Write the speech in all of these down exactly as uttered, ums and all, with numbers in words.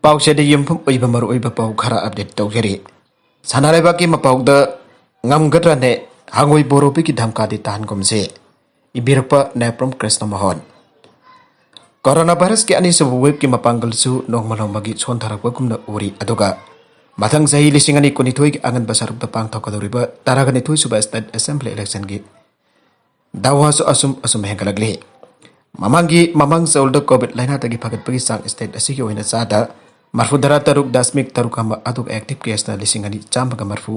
ꯄꯥꯎꯆꯦꯗ ꯌꯨꯝꯐꯝ ꯑꯣꯏꯕ ꯃꯔꯨꯑꯣꯏꯕ ꯄꯥꯎ ꯈꯔ ꯑꯞꯗꯦꯠ ꯇꯧꯖꯔꯤ꯫ ꯁꯅꯥ ꯂꯩꯕꯥꯛꯀꯤ ꯃꯄꯥꯎꯗ ꯉꯝꯒꯗ꯭ꯔꯅꯦ ꯍꯪꯉꯣꯏ ꯕꯣꯔꯣꯕꯤꯒꯤ ꯙꯝꯀꯥꯗꯤ ꯇꯥꯍꯟꯒꯨꯝꯁꯦ꯫ ꯏꯕꯤꯔꯛꯄ ꯅꯦꯄ꯭ꯔꯝ ꯀ꯭ꯔꯤꯁꯅ ꯃꯣꯍꯟ꯫ ꯀꯣꯔꯣꯅꯥ ꯚꯥꯏꯔꯁꯀꯤ ꯑꯅꯤꯁꯨꯕ ꯋꯦꯕꯀꯤ ꯃꯄꯥꯡꯒꯜꯁꯨ ꯅꯣꯡꯃ ꯅꯣꯡꯃꯒꯤ ꯁꯣꯟꯊꯔꯛꯄꯒꯨꯝꯅ ꯎꯔꯤ, ꯑꯗꯨꯒ ꯃꯊꯪ ꯆꯍꯤ ꯂꯤꯁꯤꯡ ꯑꯅꯤ ꯀꯨꯟꯅꯤꯊꯣꯏꯒꯤ ꯑꯉꯟꯕ ꯁꯔꯨꯛꯇ ꯄꯥꯡꯊꯣꯛꯀꯗꯧꯔꯤꯕ ꯇꯔꯥꯒ ꯅꯤꯊꯣꯏ ꯁꯨꯕ ꯁ꯭ꯇꯦꯠ ꯑꯦꯁꯦꯝꯕ꯭ꯂꯤ ꯏꯂꯦꯛꯁꯟꯒꯤ ꯗꯥꯋꯥꯁꯨ ꯑꯁꯨꯝ ꯑꯁꯨꯝ ꯍꯦꯟꯒꯠꯂꯛꯂꯤ꯫ ꯃꯃꯥꯡꯒꯤ ꯃꯃꯥꯡ ꯆꯌꯣꯜꯗ ꯀꯣꯚꯤꯗ ꯂꯥꯏꯅꯥꯗꯒꯤ ꯐꯒꯠꯄꯒꯤ ꯆꯥꯡ ꯁ꯭ꯇꯦꯠ ꯑꯁꯤꯒꯤ ꯑꯣꯏꯅ ꯆꯥꯗ ꯃꯔꯐꯨ ꯇꯔꯥ ꯇꯔꯨꯛ ꯗꯁꯃꯤꯛ ꯇꯔꯨꯛ ꯑꯃ, ꯑꯗꯨꯒ ꯑꯦꯛꯇꯤꯚ ꯀꯦꯁꯅ ꯂꯤꯁꯤꯡ ꯑꯅꯤ ꯆꯥꯝꯃꯒ ꯃꯔꯐꯨ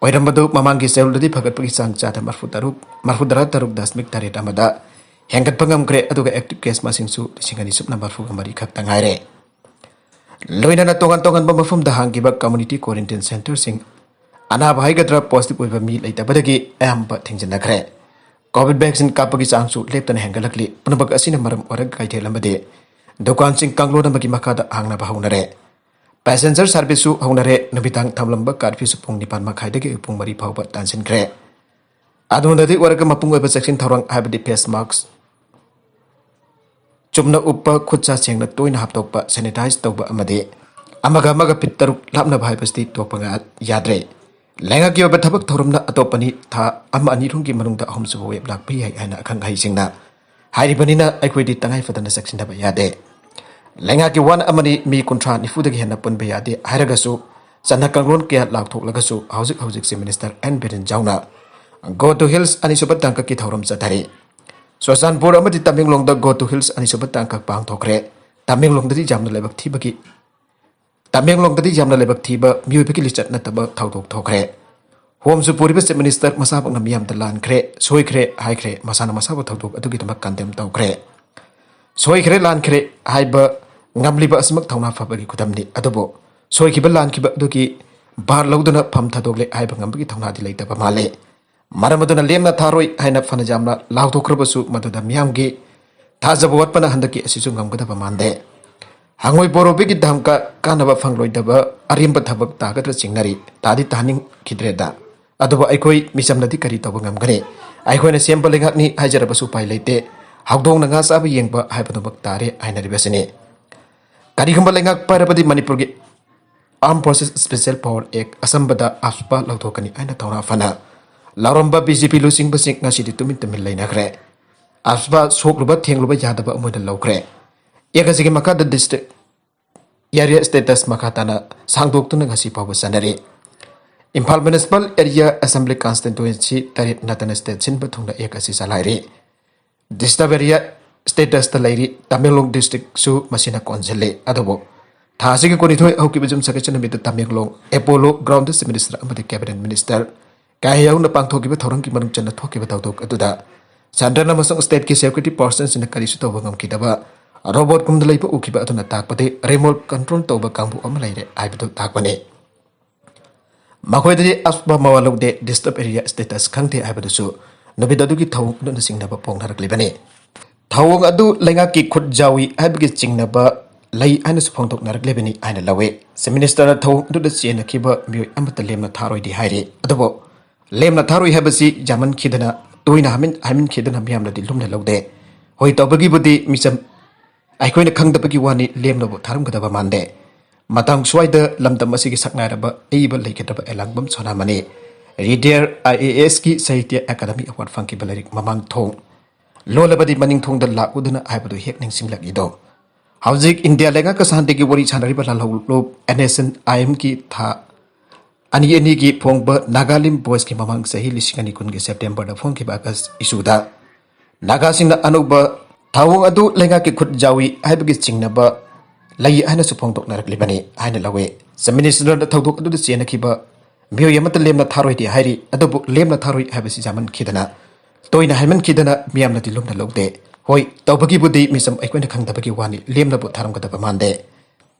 ꯑꯣꯏꯔꯝꯕꯗꯨ ꯃꯃꯥꯡꯒꯤ ꯆꯌꯣꯜꯗꯗꯤ ꯐꯒꯠꯄꯒꯤ ꯆꯥꯡ ꯆꯥꯗ ꯃꯔꯐꯨ ꯇꯔꯨꯛ, ꯃꯔꯐꯨ ꯇꯔꯥ ꯇꯔꯨꯛ ꯗꯁꯃꯤꯛ ꯇꯔꯦꯠ ꯑꯃꯗ ꯍꯦꯟꯒꯠꯄ ꯉꯝꯈ꯭ꯔꯦ, ꯑꯗꯨꯒ ꯑꯦꯛꯇꯤꯚ ꯀꯦꯁ ꯃꯁꯤꯡꯁꯨ ꯂꯤꯁꯤꯡ ꯑꯅꯤ ꯁꯨꯞꯅ ꯃꯔꯐꯨꯒ ꯃꯔꯤ ꯈꯛꯇ ꯉꯥꯏꯔꯦ꯫ ꯂꯣꯏꯅꯅ ꯇꯣꯉꯥꯟ ꯇꯣꯉꯥꯟꯕ ꯃꯐꯝꯗ ꯍꯥꯡꯈꯤꯕ ꯀꯝꯃ꯭ꯌꯨꯅꯤꯇꯤ ꯀ꯭ꯋꯥꯔꯦꯟꯇꯤꯟ ꯁꯦꯟꯇꯔꯁꯤꯡ, ꯑꯅꯥꯕ ꯍꯥꯏꯒꯗ꯭ꯔꯥ ꯄꯣꯖꯤꯇꯤꯚ ꯑꯣꯏꯕ ꯃꯤ ꯂꯩꯇꯕꯗꯒꯤ ꯑꯌꯥꯝꯕ ꯊꯤꯡꯖꯤꯟꯅꯈ꯭ꯔꯦ꯫ ꯀꯣꯚꯤꯗ ꯚꯦꯛꯁꯤꯟ ꯀꯥꯞꯄꯒꯤ ꯆꯥꯡꯁꯨ ꯂꯦꯞꯇꯅ ꯍꯦꯟꯒꯠꯂꯛꯂꯤ꯫ ꯄꯨꯝꯅꯃꯛ ꯑꯁꯤꯅ ꯃꯔꯝ ꯑꯣꯏꯔꯒ ꯀꯩꯊꯦꯜ ꯑꯃꯗꯤ ꯗꯨꯀꯥꯟꯁꯤꯡ ꯀꯥꯡꯂꯣꯟ ꯑꯃꯒꯤ ꯃꯈꯥꯗ ꯍꯥꯡꯅꯕ ꯍꯧꯅꯔꯦ꯫ ꯄꯦꯁꯦꯟꯖꯔ ꯁꯥꯔꯚꯤꯁꯁꯨ ꯍꯧꯅꯔꯦ꯫ ꯅꯨꯃꯤꯗꯥꯡ ꯊꯝꯂꯝꯕ ꯀꯥꯔꯐ꯭ꯌꯨꯁꯨ ꯄꯨꯡ ꯅꯤꯄꯥꯟ ꯃꯈꯥꯏꯗꯒꯤ ꯄꯨꯡ ꯃꯔꯤ ꯐꯥꯎꯕ ꯇꯥꯟꯁꯤꯟꯈ꯭ꯔꯦ꯫ ꯑꯗꯨꯅꯗꯤ ꯑꯣꯏꯔꯒ ꯃꯄꯨꯡ ꯑꯣꯏꯕ ꯆꯦꯛꯁꯤꯟ ꯊꯧꯔꯥꯡ ꯍꯥꯏꯕꯗꯤ ꯐꯦꯁ ꯃꯥꯛꯁ, ꯆꯨꯝꯅ ꯎꯞꯄ, ꯈꯨꯠ ꯁꯥ ꯁꯦꯡꯅ ꯇꯣꯏꯅ ꯍꯥꯞꯇꯣꯛꯄ, ꯁꯦꯅꯤꯇꯥꯏꯖ ꯇꯧꯕ ꯑꯃꯗꯤ ꯑꯃꯒ ꯑꯃꯒ ꯐꯤꯠ ꯇꯔꯨꯛ ꯂꯥꯞꯅꯕ ꯍꯥꯏꯕꯁꯤꯗꯤ ꯇꯣꯛꯄ ꯉ-, ꯌꯥꯗ꯭ꯔꯦ꯫ ꯂꯩꯉꯥꯛꯀꯤ ꯑꯣꯏꯕ ꯊꯕꯛ ꯊꯧꯔꯝꯅ ꯑꯇꯣꯞꯄꯅꯤ, ꯊꯥ ꯑꯃ ꯑꯅꯤ ꯑꯍꯨꯝꯒꯤ ꯃꯅꯨꯡꯗ ꯑꯍꯨꯝꯁꯨꯕ ꯋꯦꯕ ꯂꯥꯛꯄ ꯌꯥꯏ ꯍꯥꯏꯅ ꯑꯈꯪ ꯑꯍꯩꯁꯤꯡꯅ ꯍꯥꯏꯔꯤꯕꯅꯤꯅ ꯑꯩꯈꯣꯏꯗꯤ ꯇꯉꯥꯏ ꯐꯗꯅ ꯆꯦꯛꯁꯤꯟꯗꯕ ꯌꯥꯗꯦ꯫ ꯂꯩꯉꯥꯛꯀꯤ ꯋꯥꯟ ꯑꯃꯅꯤ, ꯃꯤ ꯀꯨꯟꯊ꯭ꯔꯥ ꯅꯤꯐꯨꯗꯒꯤ ꯍꯦꯟꯅ ꯄꯨꯟꯕ ꯌꯥꯗꯦ ꯍꯥꯏꯔꯒꯁꯨ, ꯆꯠꯅ ꯀꯥꯡꯂꯣꯟ ꯀꯌꯥ ꯂꯥꯎꯊꯣꯛꯂꯒꯁꯨ ꯍꯧꯖꯤꯛ ꯍꯧꯖꯤꯛ ꯆꯤꯐ ꯃꯤꯅꯤꯁꯇꯔ ꯑꯦꯟ ꯕꯤꯔꯦꯟ ꯖꯥꯎꯅ Go to Hills ꯑꯅꯤꯁꯨꯕ ꯇꯥꯡꯀꯛꯀꯤ ꯊꯧꯔꯝ ꯆꯠꯊꯔꯤ꯫ ꯆꯨꯔꯆꯥꯟꯄꯨꯔ ꯑꯃꯗꯤ ꯇꯃꯦꯡꯂꯣꯡꯗ Go to Hills ꯑꯅꯤꯁꯨꯕ ꯇꯥꯡꯀꯛ ꯄꯥꯡꯊꯣꯛꯈ꯭ꯔꯦ꯫ ꯇꯃꯦꯡꯂꯣꯡꯗꯗꯤ ꯌꯥꯝꯅ ꯂꯥꯏꯕꯛ ꯊꯤꯕꯒꯤ, ꯇꯃꯦꯡꯂꯣꯡꯗꯗꯤ ꯌꯥꯝꯅ ꯂꯥꯏꯕꯛ ꯊꯤꯕ ꯃꯤꯑꯣꯏꯕꯒꯤ ꯂꯤꯆꯠ ꯅꯠꯇꯕ ꯊꯧꯗꯣꯛ ꯊꯣꯛꯈ꯭ꯔꯦ꯫ ꯍꯣꯝꯁꯨ ꯄꯨꯔꯤꯕ ꯆꯤꯐ ꯃꯤꯅꯤꯁꯇꯔ ꯃꯁꯥꯃꯛꯅ ꯃꯤꯌꯥꯝꯗ ꯂꯥꯟꯈ꯭ꯔꯦ, ꯁꯣꯏꯈ꯭ꯔꯦ ꯍꯥꯏꯈ꯭ꯔꯦ, ꯃꯁꯥꯅ ꯃꯁꯥꯕꯨ ꯊꯧꯗꯣꯛ ꯑꯗꯨꯒꯤꯗꯃꯛ ꯀꯟꯗꯦꯝ ꯇꯧꯈ꯭ꯔꯦ꯫ ꯁꯣꯏꯈ꯭ꯔꯦ, ꯂꯥꯟꯈ꯭ꯔꯦ ꯍꯥꯏꯕ ꯉꯝꯂꯤꯕ ꯑꯁꯤꯃꯛ ꯊꯧꯅꯥ ꯐꯕꯒꯤ ꯈꯨꯗꯝꯅꯤ꯫ ꯑꯗꯨꯕꯨ ꯁꯣꯏꯈꯤꯕ ꯂꯥꯟꯈꯤꯕ ꯑꯗꯨꯒꯤ ꯚꯥꯔ ꯂꯧꯗꯨꯅ ꯐꯝ ꯊꯥꯗꯣꯛꯂꯦ ꯍꯥꯏꯕ ꯉꯝꯕꯒꯤ ꯊꯧꯅꯥꯗꯤ ꯂꯩꯇꯕ ꯃꯥꯜꯂꯦ꯫ ꯃꯔꯝ ꯑꯗꯨꯅ ꯂꯦꯝꯅ ꯊꯥꯔꯣꯏ ꯍꯥꯏꯅ ꯐꯅ ꯌꯥꯝꯅ ꯂꯥꯎꯊꯣꯛꯈ꯭ꯔꯕꯁꯨ, ꯃꯗꯨꯗ ꯃꯤꯌꯥꯝꯒꯤ ꯊꯥꯖꯕ ꯋꯥꯠꯄꯅ ꯍꯟꯗꯛꯀꯤ ꯑꯁꯤꯁꯨ ꯉꯝꯒꯗꯕ ꯃꯥꯟꯗꯦ꯫ ꯍꯪꯉꯣꯏ ꯕꯣꯔꯣꯕꯤꯒꯤ ꯙꯝꯀꯥ ꯀꯥꯟꯅꯕ ꯐꯪꯂꯣꯏꯗꯕ ꯑꯔꯦꯝꯕ ꯊꯕꯛ ꯇꯥꯒꯗ꯭ꯔꯥ ꯆꯤꯡꯅꯔꯤ꯫ ꯇꯥꯗꯤ ꯇꯥꯍꯟꯅꯤꯡꯈꯤꯗ꯭ꯔꯦꯗ꯫ ꯑꯗꯨꯕꯨ ꯑꯩꯈꯣꯏ ꯃꯤꯆꯝꯅꯗꯤ ꯀꯔꯤ ꯇꯧꯕ ꯉꯝꯒꯅꯤ? ꯑꯩꯈꯣꯏꯅ ꯁꯦꯝꯕ ꯂꯩꯉꯥꯛꯅꯤ ꯍꯥꯏꯖꯔꯕꯁꯨ ꯎꯄꯥꯏ ꯂꯩꯇꯦ꯫ ꯍꯧꯗꯣꯡꯅ ꯉꯥ ꯆꯥꯕ ꯌꯦꯡꯕ ꯍꯥꯏꯕꯗꯨꯃꯛ ꯇꯥꯔꯦ ꯍꯥꯏꯅꯔꯤꯕꯁꯤꯅꯤ꯫ ꯀꯔꯤꯒꯨꯝꯕ ꯂꯩꯉꯥꯛ ꯄꯥꯏꯔꯕꯗꯤ ꯃꯅꯤꯄꯨꯔꯒꯤ Armed Forces Special Power Act ꯑꯁꯝꯕꯗ ꯑꯞꯁꯄꯥ ꯂꯧꯊꯣꯛꯀꯅꯤ ꯍꯥꯏꯅ ꯊꯧꯅꯥ ꯐꯅ ꯂꯥꯎꯔꯝꯕ ꯕꯤ ꯖꯦ ꯄꯤ ꯂꯨꯆꯤꯡꯕꯁꯤꯡ ꯉꯁꯤꯗꯤ ꯇꯨꯃꯤꯟ ꯇꯨꯃꯤꯟ ꯂꯩꯅꯈ꯭ꯔꯦ꯫ ꯑꯞꯁꯄꯥ ꯁꯣꯛꯂꯨꯕ ꯊꯦꯡꯂꯨꯕ ꯌꯥꯗꯕ ꯑꯃ ꯑꯣꯏꯅ ꯂꯧꯈ꯭ꯔꯦ꯫ ꯑꯦꯛ ꯑꯁꯤꯒꯤ ꯃꯈꯥꯗ district area status ꯃꯈꯥ ꯇꯥꯅ ꯁꯥꯡꯗꯣꯛꯇꯨꯅ ꯉꯁꯤ ꯐꯥꯎꯕ ꯆꯠꯅꯔꯤ꯫ Imphal Municipal Area Assembly Constituency ꯇꯔꯦꯠ ꯅꯠꯇꯅ state ꯁꯤꯟꯕ ꯊꯨꯡꯅ ꯑꯦꯛ ꯑꯁꯤ ꯆꯂꯥꯏꯔꯤ꯫ Disturb area status ꯇ ꯂꯩꯔꯤ ꯇꯃꯦꯡꯂꯣꯡ district ꯁꯨ ꯃꯁꯤꯅ ꯀꯣꯟꯁꯤꯜꯂꯤ꯫ ꯑꯗꯨꯕꯨ ꯊꯥ ꯑꯁꯤꯒꯤ ꯀꯨꯟꯅꯤꯊꯣꯏ ꯍꯧꯈꯤꯕ ꯌꯨꯝꯁꯀꯩꯁ ꯅꯨꯃꯤꯠꯇ ꯇꯃꯦꯡꯂꯣꯡ Apollo Ground ꯗ Chief Minister ꯑꯃꯗꯤ Cabinet Minister ꯀꯌꯥ ꯌꯥꯎꯅ ꯄꯥꯡꯊꯣꯛꯈꯤꯕ ꯊꯧꯔꯝꯒꯤ ꯃꯅꯨꯡ ꯆꯟꯅ ꯊꯣꯛꯈꯤꯕ ꯊꯧꯗꯣꯛ ꯑꯗꯨꯗ Central ꯑꯃꯁꯨꯡ state ꯀꯤ security personnel ꯁꯤꯡꯅ ꯀꯔꯤꯁꯨ ꯇꯧꯕ ꯉꯝꯈꯤꯗꯕ robot ꯀꯨꯝꯅ ꯂꯩꯕ ꯎꯈꯤꯕ ꯑꯗꯨꯅ ꯇꯥꯛꯄꯗꯤ remote control ꯇꯧꯕ ꯀꯥꯡꯕꯨ ꯑꯃ ꯂꯩꯔꯦ ꯍꯥꯏꯕꯗꯨ ꯇꯥꯛꯄꯅꯤ꯫ ꯃꯈꯣꯏꯗꯗꯤ ꯑꯁꯨꯝꯕ ꯃꯋꯥ ꯂꯧꯗꯦ, disturb area status ꯈꯪꯗꯦ ꯍꯥꯏꯕꯗꯨꯁꯨ ꯅꯨꯃꯤꯠ ꯑꯗꯨꯒꯤ ꯊꯧꯑꯣꯡ ꯑꯗꯨꯅ ꯆꯤꯡꯅꯕ ꯐꯣꯡꯅꯔꯛꯂꯤꯕꯅꯤ꯫ ꯊꯧꯑꯣꯡ ꯑꯗꯨ ꯂꯩꯉꯥꯛꯀꯤ ꯈꯨꯠ ꯌꯥꯎꯏ ꯍꯥꯏꯕꯒꯤ ꯆꯤꯡꯅꯕ ꯂꯩ ꯍꯥꯏꯅꯁꯨ ꯐꯣꯡꯗꯣꯛꯅꯔꯛꯂꯤꯕꯅꯤ ꯍꯥꯏꯅ ꯂꯧꯏ꯫ Chief Minister ꯅ ꯊꯧꯑꯣꯡ ꯑꯗꯨꯗ ꯆꯦꯟꯅꯈꯤꯕ ꯃꯤꯑꯣꯏ ꯑꯃꯠꯇ ꯂꯦꯝꯅ ꯊꯥꯔꯣꯏꯗꯤ ꯍꯥꯏꯔꯤ꯫ ꯑꯗꯨꯕꯨ ꯂꯦꯝꯅ ꯊꯥꯔꯣꯏ ꯍꯥꯏꯕꯁꯤ ꯌꯥꯝꯃꯟꯈꯤꯗꯅ, ꯇꯣꯏꯅ ꯍꯥꯏꯃꯟ-, ꯍꯥꯏꯃꯟꯈꯤꯗꯅ ꯃꯤꯌꯥꯝꯅꯗꯤ ꯂꯨꯝꯅ ꯂꯧꯗꯦ꯫ ꯍꯣꯏ, ꯇꯧꯕꯒꯤꯕꯨꯗꯤ ꯃꯤꯆꯝ ꯑꯩꯈꯣꯏꯅ ꯈꯪꯗꯕꯒꯤ ꯋꯥꯅꯤ, ꯂꯦꯝꯅꯕꯨ ꯊꯥꯔꯝꯒꯗꯕ ꯃꯥꯟꯗꯦ꯫ ꯃꯇꯥꯡ ꯁ꯭ꯋꯥꯏꯗ ꯂꯝꯗꯝ ꯑꯁꯤꯒꯤ ꯁꯛꯅꯥꯏꯔꯕ ꯑꯏꯕ ꯂꯩꯈꯤꯗ꯭ꯔꯕ ꯑꯦꯂꯥꯡꯕꯝ ꯁꯣꯅꯥꯃꯅꯤ, retired I A S ꯀꯤ ꯁꯥꯍꯤꯇ꯭ꯌ ꯑꯦꯀꯥꯗꯃꯤ award ꯐꯪꯈꯤꯕ ꯂꯥꯏꯔꯤꯛ ꯃꯃꯥꯡ ꯊꯣꯡ ꯂꯣꯜꯂꯕꯗꯤ ꯃꯅꯤꯡ ꯊꯣꯡꯗ ꯂꯥꯛꯎꯗꯨꯅ ꯍꯥꯏꯕꯗꯨ ꯍꯦꯛ ꯅꯤꯡꯁꯤꯡꯂꯛꯂꯤꯗꯣ꯫ ꯍꯧꯖꯤꯛ ꯏꯟꯗꯤꯌꯥ ꯂꯩꯉꯥꯛꯀ ꯁꯥꯟꯇꯤꯒꯤ ꯋꯥꯔꯤ ꯁꯥꯟꯅꯔꯤꯕ ꯂꯥꯜꯍꯧꯂꯨꯞ N S N I M ꯀꯤ ꯊꯥ ꯑꯅꯤ ꯑꯅꯤꯒꯤ ꯐꯣꯡꯕ Nagalim Voice ꯀꯤ ꯃꯃꯥꯡ ꯆꯍꯤ ꯂꯤꯁꯤꯡ ꯑꯅꯤ ꯀꯨꯟꯒꯤ September ꯗ ꯐꯣꯡꯈꯤꯕ August issue ꯗ ꯅꯥꯒꯥꯁꯤꯡꯅ ꯑꯅꯧꯕ ꯊꯧꯑꯣꯡ ꯑꯗꯨ ꯂꯩꯉꯥꯛꯀꯤ ꯈꯨꯠ ꯌꯥꯎꯏ ꯍꯥꯏꯕꯒꯤ ꯆꯤꯡꯅꯕ ꯂꯩ ꯍꯥꯏꯅꯁꯨ ꯐꯣꯡꯗꯣꯛꯅꯔꯛꯂꯤꯕꯅꯤ ꯍꯥꯏꯅ ꯂꯧꯏ꯫ Chief Minister ꯅ ꯊꯧꯗꯣꯛ ꯑꯗꯨꯗ ꯆꯦꯟꯅꯈꯤꯕ ꯃꯤꯑꯣꯏ ꯑꯃꯠꯇ ꯂꯦꯝꯅ ꯊꯥꯔꯣꯏꯗꯦ ꯍꯥꯏꯔꯤ꯫ ꯑꯗꯨꯕꯨ ꯂꯦꯝꯅ ꯊꯥꯔꯣꯏ ꯍꯥꯏꯕꯁꯤ ꯌꯥꯝꯃꯟꯈꯤꯗꯅ, ꯇꯣꯏꯅ ꯍꯥꯏꯃꯟꯈꯤꯗꯅ ꯃꯤꯌꯥꯝꯅꯗꯤ ꯂꯨꯝꯅ ꯂꯧꯗꯦ꯫ ꯍꯣꯏ, ꯇꯧꯕꯒꯤꯕꯨꯗꯤ ꯃꯤꯆꯝ ꯑꯩꯈꯣꯏꯅ ꯈꯪꯗꯕꯒꯤ ꯋꯥꯅꯤ, ꯂꯦꯝꯅꯕꯨ ꯊꯥꯔꯝꯒꯗꯕ ꯃꯥꯟꯗꯦ꯫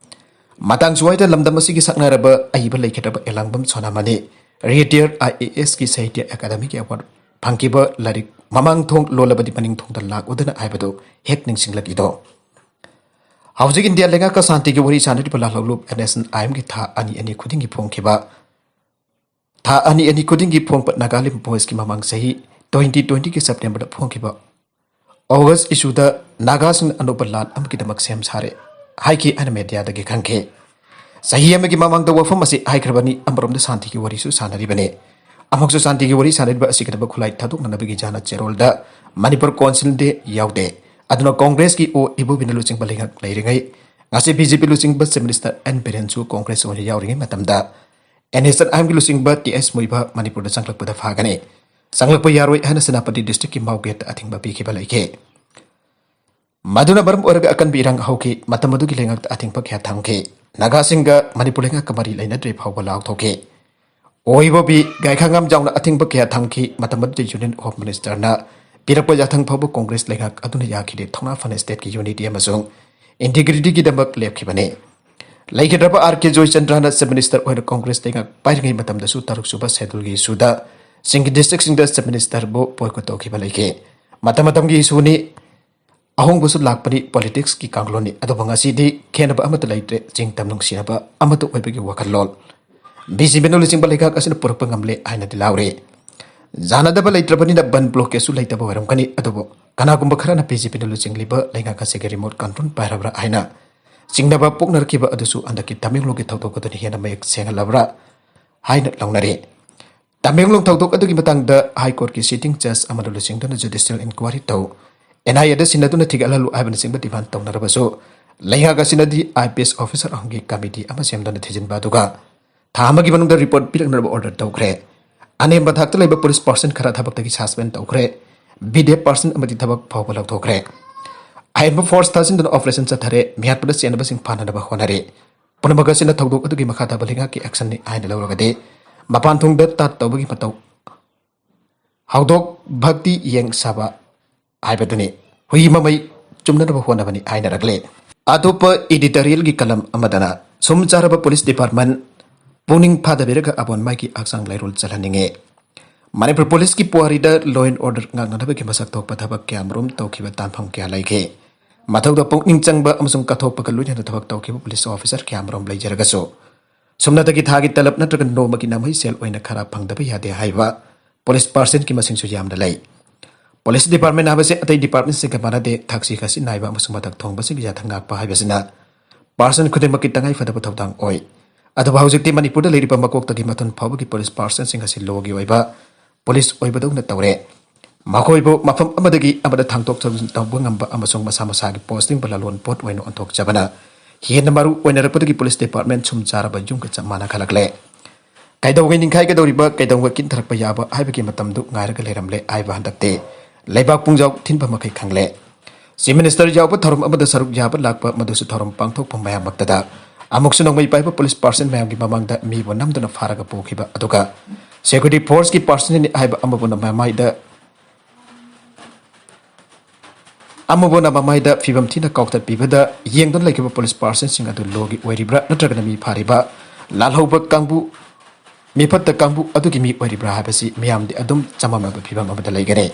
ꯃꯇꯥꯡ ꯁ꯭ꯋꯥꯏꯗ ꯂꯝꯗꯝ ꯑꯁꯤꯒꯤ ꯁꯛꯅꯥꯏꯔꯕ ꯑꯏꯕ ꯂꯩꯈꯤꯗ꯭ꯔꯕ ꯑꯦꯂꯥꯡꯕꯝ ꯁꯣꯅꯥꯃꯅꯤ, retired I A S ꯀꯤ ꯁꯥꯍꯤꯇ꯭ꯌ ꯑꯦꯀꯥꯗꯃꯤꯒꯤ award ꯐꯪꯈꯤꯕ ꯂꯥꯏꯔꯤꯛ ꯃꯃꯥꯡ ꯊꯣꯡ ꯂꯣꯜꯂꯕꯗꯤ ꯃꯅꯤꯡ ꯊꯣꯡꯗ ꯂꯥꯛꯎꯗꯅ ꯍꯥꯏꯕꯗꯨ ꯍꯦꯛ ꯅꯤꯡꯁꯤꯡꯂꯛꯏꯗꯣ꯫ ꯍꯧꯖꯤꯛ ꯏꯟꯗꯤꯌꯥ ꯂꯩꯉꯥꯛꯀ ꯁꯥꯟꯇꯤꯒꯤ ꯋꯥꯔꯤ ꯁꯥꯟꯅꯔꯤꯕ ꯂꯥꯜꯍꯧꯂꯨꯞ N S N I M ꯒꯤ ꯊꯥ ꯑꯅꯤ ꯑꯅꯤ ꯈꯨꯗꯤꯡꯒꯤ ꯐꯣꯡꯈꯤꯕ, ꯊꯥ ꯑꯅꯤ ꯑꯅꯤ ꯈꯨꯗꯤꯡꯒꯤ ꯐꯣꯡꯕ Nagalim Voice ꯀꯤ ꯃꯃꯥꯡ ꯆꯍꯤ twenty twenty ꯒꯤ September ꯗ ꯐꯣꯡꯈꯤꯕ August issue ꯗ ꯅꯥꯒꯥꯁꯤꯡꯅ ꯑꯅꯧꯕ ꯂꯥꯟ ꯑꯃꯒꯤꯗꯃꯛ ꯁꯦꯝ ꯁꯥꯔꯦ ꯍꯥꯏꯈꯤ ꯍꯥꯏꯅ ꯃꯦꯗꯤꯌꯥꯗꯒꯤ ꯈꯪꯈꯤ꯫ ꯆꯍꯤ ꯑꯃꯒꯤ ꯃꯃꯥꯡꯗ ꯋꯥꯐꯝ ꯑꯁꯤ ꯍꯥꯏꯈ꯭ꯔꯕꯅꯤ, ꯑꯃꯔꯣꯝꯗ ꯁꯥꯟꯇꯤꯒꯤ ꯋꯥꯔꯤꯁꯨ ꯁꯥꯟꯅꯔꯤꯕꯅꯤ꯫ ꯑꯃꯨꯛꯁꯨ ꯁꯥꯟꯇꯤꯒꯤ ꯋꯥꯔꯤ ꯁꯥꯟꯅꯔꯤꯕ ꯑꯁꯤꯒꯤꯗꯃꯛ ꯈꯨꯠꯂꯥꯏ ꯊꯥꯗꯣꯛꯅꯅꯕꯒꯤ ꯌꯥꯅ ꯆꯦꯔꯣꯜꯗ ꯃꯅꯤꯄꯨꯔ ꯀꯥꯎꯟꯁꯤꯜꯗꯤ ꯌꯥꯎꯗꯦ꯫ ꯑꯗꯨꯅ ꯀꯣꯡꯒ꯭ꯔꯦꯁꯀꯤ ꯑꯣ ꯏꯕꯣꯕꯤꯅ ꯂꯨꯆꯤꯡꯕ ꯂꯩꯉꯥꯛ ꯂꯩꯔꯤꯉꯩ, ꯉꯁꯤ ꯕꯤ ꯖꯦ ꯄꯤ ꯂꯨꯆꯤꯡꯕ ꯆꯤꯐ ꯃꯤꯅꯤꯁꯇꯔ ꯑꯦꯟ ꯕꯤꯔꯦꯟꯁꯨ ꯀꯣꯡꯒ꯭ꯔꯦꯁ ꯑꯣꯏꯅ ꯌꯥꯎꯔꯤꯉꯩ ꯃꯇꯝꯗ, ꯑꯦꯟ ꯑꯦꯁ ꯑꯥꯏ ꯑꯦꯝꯒꯤ ꯂꯨꯆꯤꯡꯕ ꯇꯤ ꯑꯦꯁ ꯃꯨꯏꯕ ꯃꯅꯤꯄꯨꯔꯗ ꯆꯪꯂꯛꯄꯗ ꯐꯥꯒꯅꯤ꯫ ꯆꯪꯂꯛꯄ ꯌꯥꯔꯣꯏ ꯍꯥꯏꯅ ꯁꯦꯅꯥꯄꯇꯤ ꯗꯤꯁꯇ꯭ꯔꯤꯛꯀꯤ ꯃꯥꯎ ꯒꯦꯠꯇ ꯑꯊꯤꯡꯕ ꯄꯤꯈꯤꯕ ꯂꯩꯈꯤ꯫ ꯃꯗꯨꯅ ꯃꯔꯝ ꯑꯣꯏꯔꯒ ꯑꯀꯟꯕ ꯏꯔꯥꯡ ꯍꯧꯈꯤ꯫ ꯃꯇꯝ ꯑꯗꯨꯒꯤ ꯂꯩꯉꯥꯛꯇ ꯑꯊꯤꯡꯕ ꯀꯌꯥ ꯊꯝꯈꯤ꯫ ꯅꯥꯒꯥꯁꯤꯡꯒ ꯃꯅꯤꯄꯨꯔ ꯂꯩꯉꯥꯛꯀ ꯃꯔꯤ ꯂꯩꯅꯗ꯭ꯔꯦ ꯐꯥꯎꯕ ꯂꯥꯎꯊꯣꯛꯈꯤ꯫ ꯑꯣꯏꯕꯣꯕꯤ ꯒꯥꯏꯈꯥꯉꯝ ꯌꯥꯎꯅ ꯑꯊꯤꯡꯕ ꯀꯌꯥ ꯊꯝꯈꯤ꯫ ꯃꯇꯝ ꯑꯗꯨꯗ ꯌꯨꯅꯤꯌꯟ ꯍꯣꯝ ꯃꯤꯅꯤꯁꯇꯔꯅ ꯄꯤꯔꯛꯄ ꯌꯥꯊꯪ ꯐꯥꯎꯕ ꯀꯣꯡꯒ꯭ꯔꯦꯁ ꯂꯩꯉꯥꯛ ꯑꯗꯨꯅ ꯌꯥꯈꯤꯗꯦ꯫ ꯊꯧꯅꯥ ꯐꯅ ꯁ꯭ꯇꯦꯠꯀꯤ ꯌꯨꯅꯤꯇꯤ ꯑꯃꯁꯨꯡ ꯏꯟꯇꯤꯒ꯭ꯔꯤꯇꯤꯒꯤꯗꯃꯛ ꯂꯦꯞꯈꯤꯕꯅꯤ꯫ ꯂꯩꯈꯤꯗ꯭ꯔꯕ ꯑꯥꯔ ꯀꯦ ꯖꯣꯏꯆꯟꯗ꯭ꯔꯅ ꯆꯤꯐ ꯃꯤꯅꯤꯁꯇꯔ ꯑꯣꯏꯅ ꯀꯣꯡꯒ꯭ꯔꯦꯁ ꯂꯩꯉꯥꯛ ꯄꯥꯏꯔꯤꯉꯩ ꯃꯇꯝꯗꯁꯨ ꯇꯔꯨꯛ ꯁꯨꯕ ꯁꯦꯗꯨꯜꯒꯤ ꯏꯁꯨꯗ ꯆꯤꯡꯒꯤ ꯗꯤꯁꯇ꯭ꯔꯤꯛꯁꯤꯡꯗ ꯆꯤꯐ ꯃꯤꯅꯤꯁꯇꯔꯕꯨ ꯕꯣꯏꯀꯣꯠ ꯇꯧꯈꯤꯕ ꯂꯩꯈꯤ꯫ ꯃꯇꯝ ꯃꯇꯝꯒꯤ ꯏꯁꯨꯅꯤ꯫ ꯑꯍꯣꯡꯕꯁꯨ ꯂꯥꯛꯄꯅꯤ, ꯄꯣꯂꯤꯇꯤꯛꯁꯀꯤ ꯀꯥꯡꯂꯣꯟꯅꯤ꯫ ꯑꯗꯨꯕꯨ ꯉꯁꯤꯗꯤ ꯈꯦꯟꯅꯕ ꯑꯃꯠꯇ ꯂꯩꯇ꯭ꯔꯦ꯫ ꯆꯤꯡ ꯇꯝ ꯅꯨꯡꯁꯤꯅꯕ ꯑꯃꯠꯇ ꯑꯣꯏꯕꯒꯤ ꯋꯥꯈꯜꯂꯣꯟ ꯕꯤ ꯖꯦ ꯄꯤꯅ ꯂꯨꯆꯤꯡꯕ ꯂꯩꯉꯥꯛ ꯑꯁꯤꯅ ꯄꯨꯔꯛꯄ ꯉꯝꯂꯦ ꯍꯥꯏꯅꯗꯤ ꯂꯥꯎꯔꯦ꯫ ꯌꯥꯅꯗꯕ ꯂꯩꯇ꯭ꯔꯕꯅꯤꯅ ꯕꯟ ꯕ꯭ꯂꯣꯀꯦꯠꯁꯨ ꯂꯩꯇꯕ ꯑꯣꯏꯔꯝꯒꯅꯤ꯫ ꯑꯗꯨꯕꯨ ꯀꯅꯥꯒꯨꯝꯕ ꯈꯔꯅ ꯕꯤ ꯖꯦ ꯄꯤꯅ ꯂꯨꯆꯤꯡꯂꯤꯕ ꯂꯩꯉꯥꯛ ꯑꯁꯤꯒꯤ ꯔꯤꯃꯣꯠ ꯀꯟꯇ꯭ꯔꯣꯜ ꯄꯥꯏꯔꯕ꯭ꯔꯥ ꯍꯥꯏꯅ ꯆꯤꯡꯅꯕ ꯄꯣꯛꯅꯔꯛꯈꯤꯕ ꯑꯗꯨꯁꯨ ꯍꯟꯗꯛꯀꯤ ꯇꯃꯦꯡꯂꯣꯡꯒꯤ ꯊꯧꯗꯣꯛ ꯑꯗꯨꯅ ꯍꯦꯟꯅ ꯃꯌꯦꯛ ꯁꯦꯡꯍꯜꯂꯕ꯭ꯔꯥ ꯍꯥꯏꯅ ꯂꯧꯅꯔꯤ꯫ ꯇꯃꯦꯡꯂꯣꯡ ꯊꯧꯗꯣꯛ ꯑꯗꯨꯒꯤ ꯃꯇꯥꯡꯗ ꯍꯥꯏ ꯀꯣꯔꯠꯀꯤ ꯁꯤꯇꯤꯡ ꯖꯖ ꯑꯃꯅ ꯂꯨꯆꯤꯡꯗꯨꯅ ꯖꯨꯗꯤꯁꯤꯌꯦꯜ ꯏꯟꯀ꯭ꯋꯥꯏꯔꯤ ꯇꯧ, ꯑꯦꯟ ꯑꯥꯏ ꯑꯦꯗ ꯁꯤꯟꯅꯗꯨꯅ ꯊꯤꯒꯠꯍꯜꯂꯨ ꯍꯥꯏꯕꯅꯆꯤꯡꯕ ꯗꯤꯃꯥꯟ ꯇꯧꯅꯔꯕꯁꯨ, ꯂꯩꯉꯥꯛ ꯑꯁꯤꯅꯗꯤ ꯑꯥꯏ ꯄꯤ ꯑꯦꯁ ꯑꯣꯐꯤꯁꯥꯔ ꯑꯍꯨꯝꯒꯤ ꯀꯃꯤꯇꯤ ꯑꯃ ꯁꯦꯝꯗꯨꯅ ꯊꯤꯖꯤꯟꯕ ꯑꯗꯨꯒ ꯊꯥ ꯑꯃꯒꯤ ꯃꯅꯨꯡꯗ ꯔꯤꯄꯣꯔꯠ ꯄꯤꯔꯛꯅꯕ ꯑꯣꯔꯗꯔ ꯇꯧꯈ꯭ꯔꯦ꯫ ꯑꯅꯦꯝꯕ ꯊꯥꯛꯇ ꯂꯩꯕ ꯄꯨꯂꯤꯁ ꯄꯥꯔꯁꯟ ꯈꯔ ꯊꯕꯛꯇꯒꯤ ꯁꯁꯄꯦꯟ ꯇꯧꯈ꯭ꯔꯦ꯫ ꯕꯤ ꯗꯤ ꯑꯦꯐ ꯄꯥꯔꯁꯟ ꯑꯃꯗꯤ ꯊꯕꯛ ꯐꯥꯎꯕ ꯂꯧꯊꯣꯛꯈ꯭ꯔꯦ꯫ ꯑꯍꯦꯟꯕ ꯐꯣꯔꯁ ꯊꯥꯖꯤꯟꯗꯨꯅ ꯑꯣꯄꯔꯦꯁꯟ ꯆꯠꯊꯔꯦ꯫ ꯃꯤꯍꯥꯠꯄꯗ ꯆꯦꯟꯅꯕꯁꯤꯡ ꯐꯥꯅꯅꯕ ꯍꯣꯠꯅꯔꯦ꯫ ꯄꯨꯝꯅꯃꯛ ꯑꯁꯤꯅ ꯊꯧꯗꯣꯛ ꯑꯗꯨꯒꯤ ꯃꯈꯥ ꯇꯥꯕ ꯂꯩꯉꯥꯛꯀꯤ ꯑꯦꯛꯁꯟꯅꯤ ꯍꯥꯏꯅ ꯂꯧꯔꯒꯗꯤ, ꯃꯄꯥꯟ ꯊꯣꯡꯗ ꯇꯥꯠ ꯇꯧꯕꯒꯤ ꯃꯇꯧ, ꯍꯧꯗꯣꯛ ꯚꯛꯇꯤ ꯌꯦꯡ ꯁꯥꯕ ꯍꯥꯏꯕꯗꯨꯅꯤ꯫ ꯍꯨꯏ ꯃꯃꯩ ꯆꯨꯝꯅꯅꯕ ꯍꯣꯠꯅꯕꯅꯤ ꯍꯥꯏꯅꯔꯛꯂꯦ꯫ ꯑꯇꯣꯞꯄ ꯏꯗꯤꯇꯣꯔꯤꯌꯦꯜꯒꯤ ꯀꯂꯝ ꯑꯃꯗꯅ, ꯁꯨꯝ ꯆꯥꯔꯕ ꯄꯨꯂꯤꯁ ꯗꯤꯄꯥꯔꯠꯃꯦꯟ ꯄꯨꯛꯅꯤꯡ ꯐꯥꯗꯕꯤꯔꯒ ꯑꯕꯣꯟ ꯃꯥꯏꯒꯤ ꯍꯛꯆꯥꯡ ꯂꯩꯔꯣꯜ ꯆꯜꯍꯟꯅꯤꯡꯉꯦ꯫ ꯃꯅꯤꯄꯨꯔ ꯄꯨꯂꯤꯁꯀꯤ ꯄꯨꯋꯥꯔꯤꯗ law and order ꯉꯥꯛꯅꯅꯕꯒꯤ ꯃꯁꯛ ꯊꯣꯛꯄ ꯊꯕꯛ ꯀꯌꯥꯃꯔꯨꯝ ꯇꯧꯈꯤꯕ ꯇꯥꯟꯐꯝ ꯀꯌꯥ ꯂꯩꯈꯤ꯫ ꯃꯊꯧꯗ ꯄꯨꯛꯅꯤꯡ ꯆꯪꯕ ꯑꯃꯁꯨꯡ ꯀꯠꯊꯣꯛꯄꯒ ꯂꯣꯏꯅꯅ ꯊꯕꯛ ꯇꯧꯈꯤꯕ ꯄꯨꯂꯤꯁ ꯑꯣꯐꯤꯁꯥꯔ ꯀꯌꯥꯃꯔꯨꯝ ꯂꯩꯖꯔꯒꯁꯨ, ꯁꯨꯞꯅꯇꯒꯤ ꯊꯥꯒꯤ ꯇꯂꯕ ꯅꯠꯇ꯭ꯔꯒ ꯅꯣꯡꯃꯒꯤ ꯅꯥꯃꯩ ꯁꯦꯜ ꯑꯣꯏꯅ ꯈꯔ ꯐꯪꯗꯕ ꯌꯥꯗꯦ ꯍꯥꯏꯕ ꯄꯨꯂꯤꯁ ꯄꯥꯔꯁꯟꯒꯤ ꯃꯁꯤꯡꯁꯨ ꯌꯥꯝꯅ ꯂꯩ꯫ ꯄꯨꯂꯤꯁ ꯗꯤꯄꯥꯔꯠꯃꯦꯟ ꯍꯥꯏꯕꯁꯤ ꯑꯇꯩ ꯗꯤꯄꯥꯔꯠꯃꯦꯟꯁꯤꯡꯒ ꯃꯥꯟꯅꯗꯦ꯫ ꯊꯛꯁꯤ ꯈꯥꯁꯤ ꯅꯥꯏꯕ ꯑꯃꯁꯨꯡ ꯃꯊꯛ ꯊꯣꯡꯕꯁꯤꯡꯒꯤ ꯌꯥꯊꯪ ꯉꯥꯛꯄ ꯍꯥꯏꯕꯁꯤꯅ ꯄꯥꯔꯁꯟ ꯈꯨꯗꯤꯡꯃꯛꯀꯤ ꯇꯉꯥꯏ ꯐꯗꯕ ꯊꯧꯗꯥꯡ ꯑꯣꯏ꯫ ꯑꯗꯨꯕꯨ ꯍꯧꯖꯤꯛꯇꯤ ꯃꯅꯤꯄꯨꯔꯗ ꯂꯩꯔꯤꯕ ꯃꯀꯣꯛꯇꯒꯤ ꯃꯊꯨꯟ ꯐꯥꯎꯕꯒꯤ ꯄꯨꯂꯤꯁ ꯄꯥꯔꯁꯟꯁꯤꯡ ꯑꯁꯤ ꯂꯣꯒꯤ ꯑꯣꯏꯕ ꯄꯨꯂꯤꯁ ꯑꯣꯏꯕꯗꯧꯅ ꯇꯧꯔꯦ꯫ ꯃꯈꯣꯏꯕꯨ ꯃꯐꯝ ꯑꯃꯗꯒꯤ ꯑꯃꯗ ꯊꯥꯡꯗꯣꯛ ꯊꯥꯡꯖꯤꯟ ꯇꯧꯕ ꯉꯝꯕ ꯑꯃꯁꯨꯡ ꯃꯁꯥ ꯃꯁꯥꯒꯤ ꯄꯣꯁꯇꯤꯡꯕꯨ ꯂꯂꯣꯟ ꯄꯣꯠ ꯑꯣꯏꯅ ꯑꯣꯟꯊꯣꯛꯆꯕꯅ ꯍꯦꯟꯅ ꯃꯔꯨ ꯑꯣꯏꯅꯔꯛꯄꯗꯒꯤ ꯄꯨꯂꯤꯁ ꯗꯤꯄꯥꯔꯠꯃꯦꯟ ꯁꯨꯝ ꯆꯥꯔꯕ ꯌꯨꯝꯒ ꯆꯞ ꯃꯥꯟꯅꯈꯠꯂꯛꯂꯦ꯫ ꯀꯩꯗꯧꯉꯩ ꯅꯤꯡꯈꯥꯏꯒꯗꯧꯔꯤꯕ, ꯀꯩꯗꯧꯉꯩ ꯀꯤꯟꯊꯔꯛꯄ ꯌꯥꯕ ꯍꯥꯏꯕꯒꯤ ꯃꯇꯝꯗꯨ ꯉꯥꯏꯔꯒ ꯂꯩꯔꯝꯂꯦ ꯍꯥꯏꯕ ꯍꯟꯗꯛꯇꯤ ꯂꯩꯕꯥꯛ ꯄꯨꯡꯖꯥꯎ ꯊꯤꯟꯕ ꯃꯈꯩ ꯈꯪꯂꯦ꯫ ꯆꯤꯐ ꯃꯤꯅꯤꯁꯇꯔ ꯌꯥꯎꯕ ꯊꯧꯔꯝ ꯑꯃꯗ ꯁꯔꯨꯛ ꯌꯥꯕ ꯂꯥꯛꯄ, ꯃꯗꯨꯁꯨ ꯊꯧꯔꯝ ꯄꯥꯡꯊꯣꯛꯐꯝ ꯃꯌꯥꯝꯃꯛꯇꯗ ꯑꯃꯨꯛꯁꯨ ꯅꯣꯡꯃꯩ ꯄꯥꯏꯕ ꯄꯨꯂꯤꯁ ꯄꯥꯔꯁꯟ ꯃꯌꯥꯝꯒꯤ ꯃꯃꯥꯡꯗ ꯃꯤꯕꯨ ꯅꯝꯗꯨꯅ ꯐꯥꯔꯒ ꯄꯨꯈꯤꯕ, ꯑꯗꯨꯒ ꯁꯦꯀ꯭ꯌꯨꯔꯤꯇꯤ ꯐꯣꯔꯁꯀꯤ ꯄꯥꯔꯁꯟꯅꯤ ꯍꯥꯏꯕ ꯑꯃꯕꯨꯅ ꯃꯃꯥꯏꯗ ꯑꯃꯕꯨꯅ ꯃꯃꯥꯏꯗ ꯐꯤꯕꯝ ꯊꯤꯅ ꯀꯥꯎꯊꯠꯄꯤꯕꯗ ꯌꯦꯡꯗꯨꯅ ꯂꯩꯈꯤꯕ ꯄꯨꯂꯤꯁ ꯄꯥꯔꯁꯟꯁꯤꯡ ꯑꯗꯨ ꯂꯣꯒꯤ ꯑꯣꯏꯔꯤꯕ꯭ꯔꯥ ꯅꯠꯇ꯭ꯔꯒꯅ ꯃꯤ ꯐꯥꯔꯤꯕ, ꯂꯥꯜꯍꯧꯕ ꯀꯥꯡꯕꯨ, ꯃꯤꯐꯠꯇ ꯀꯥꯡꯕꯨ ꯑꯗꯨꯒꯤ ꯃꯤ ꯑꯣꯏꯔꯤꯕ꯭ꯔꯥ ꯍꯥꯏꯕꯁꯤ ꯃꯤꯌꯥꯝꯗꯤ ꯑꯗꯨꯝ ꯆꯃꯝꯅꯕ ꯐꯤꯕꯝ ꯑꯃꯗ ꯂꯩꯒꯅꯤ꯫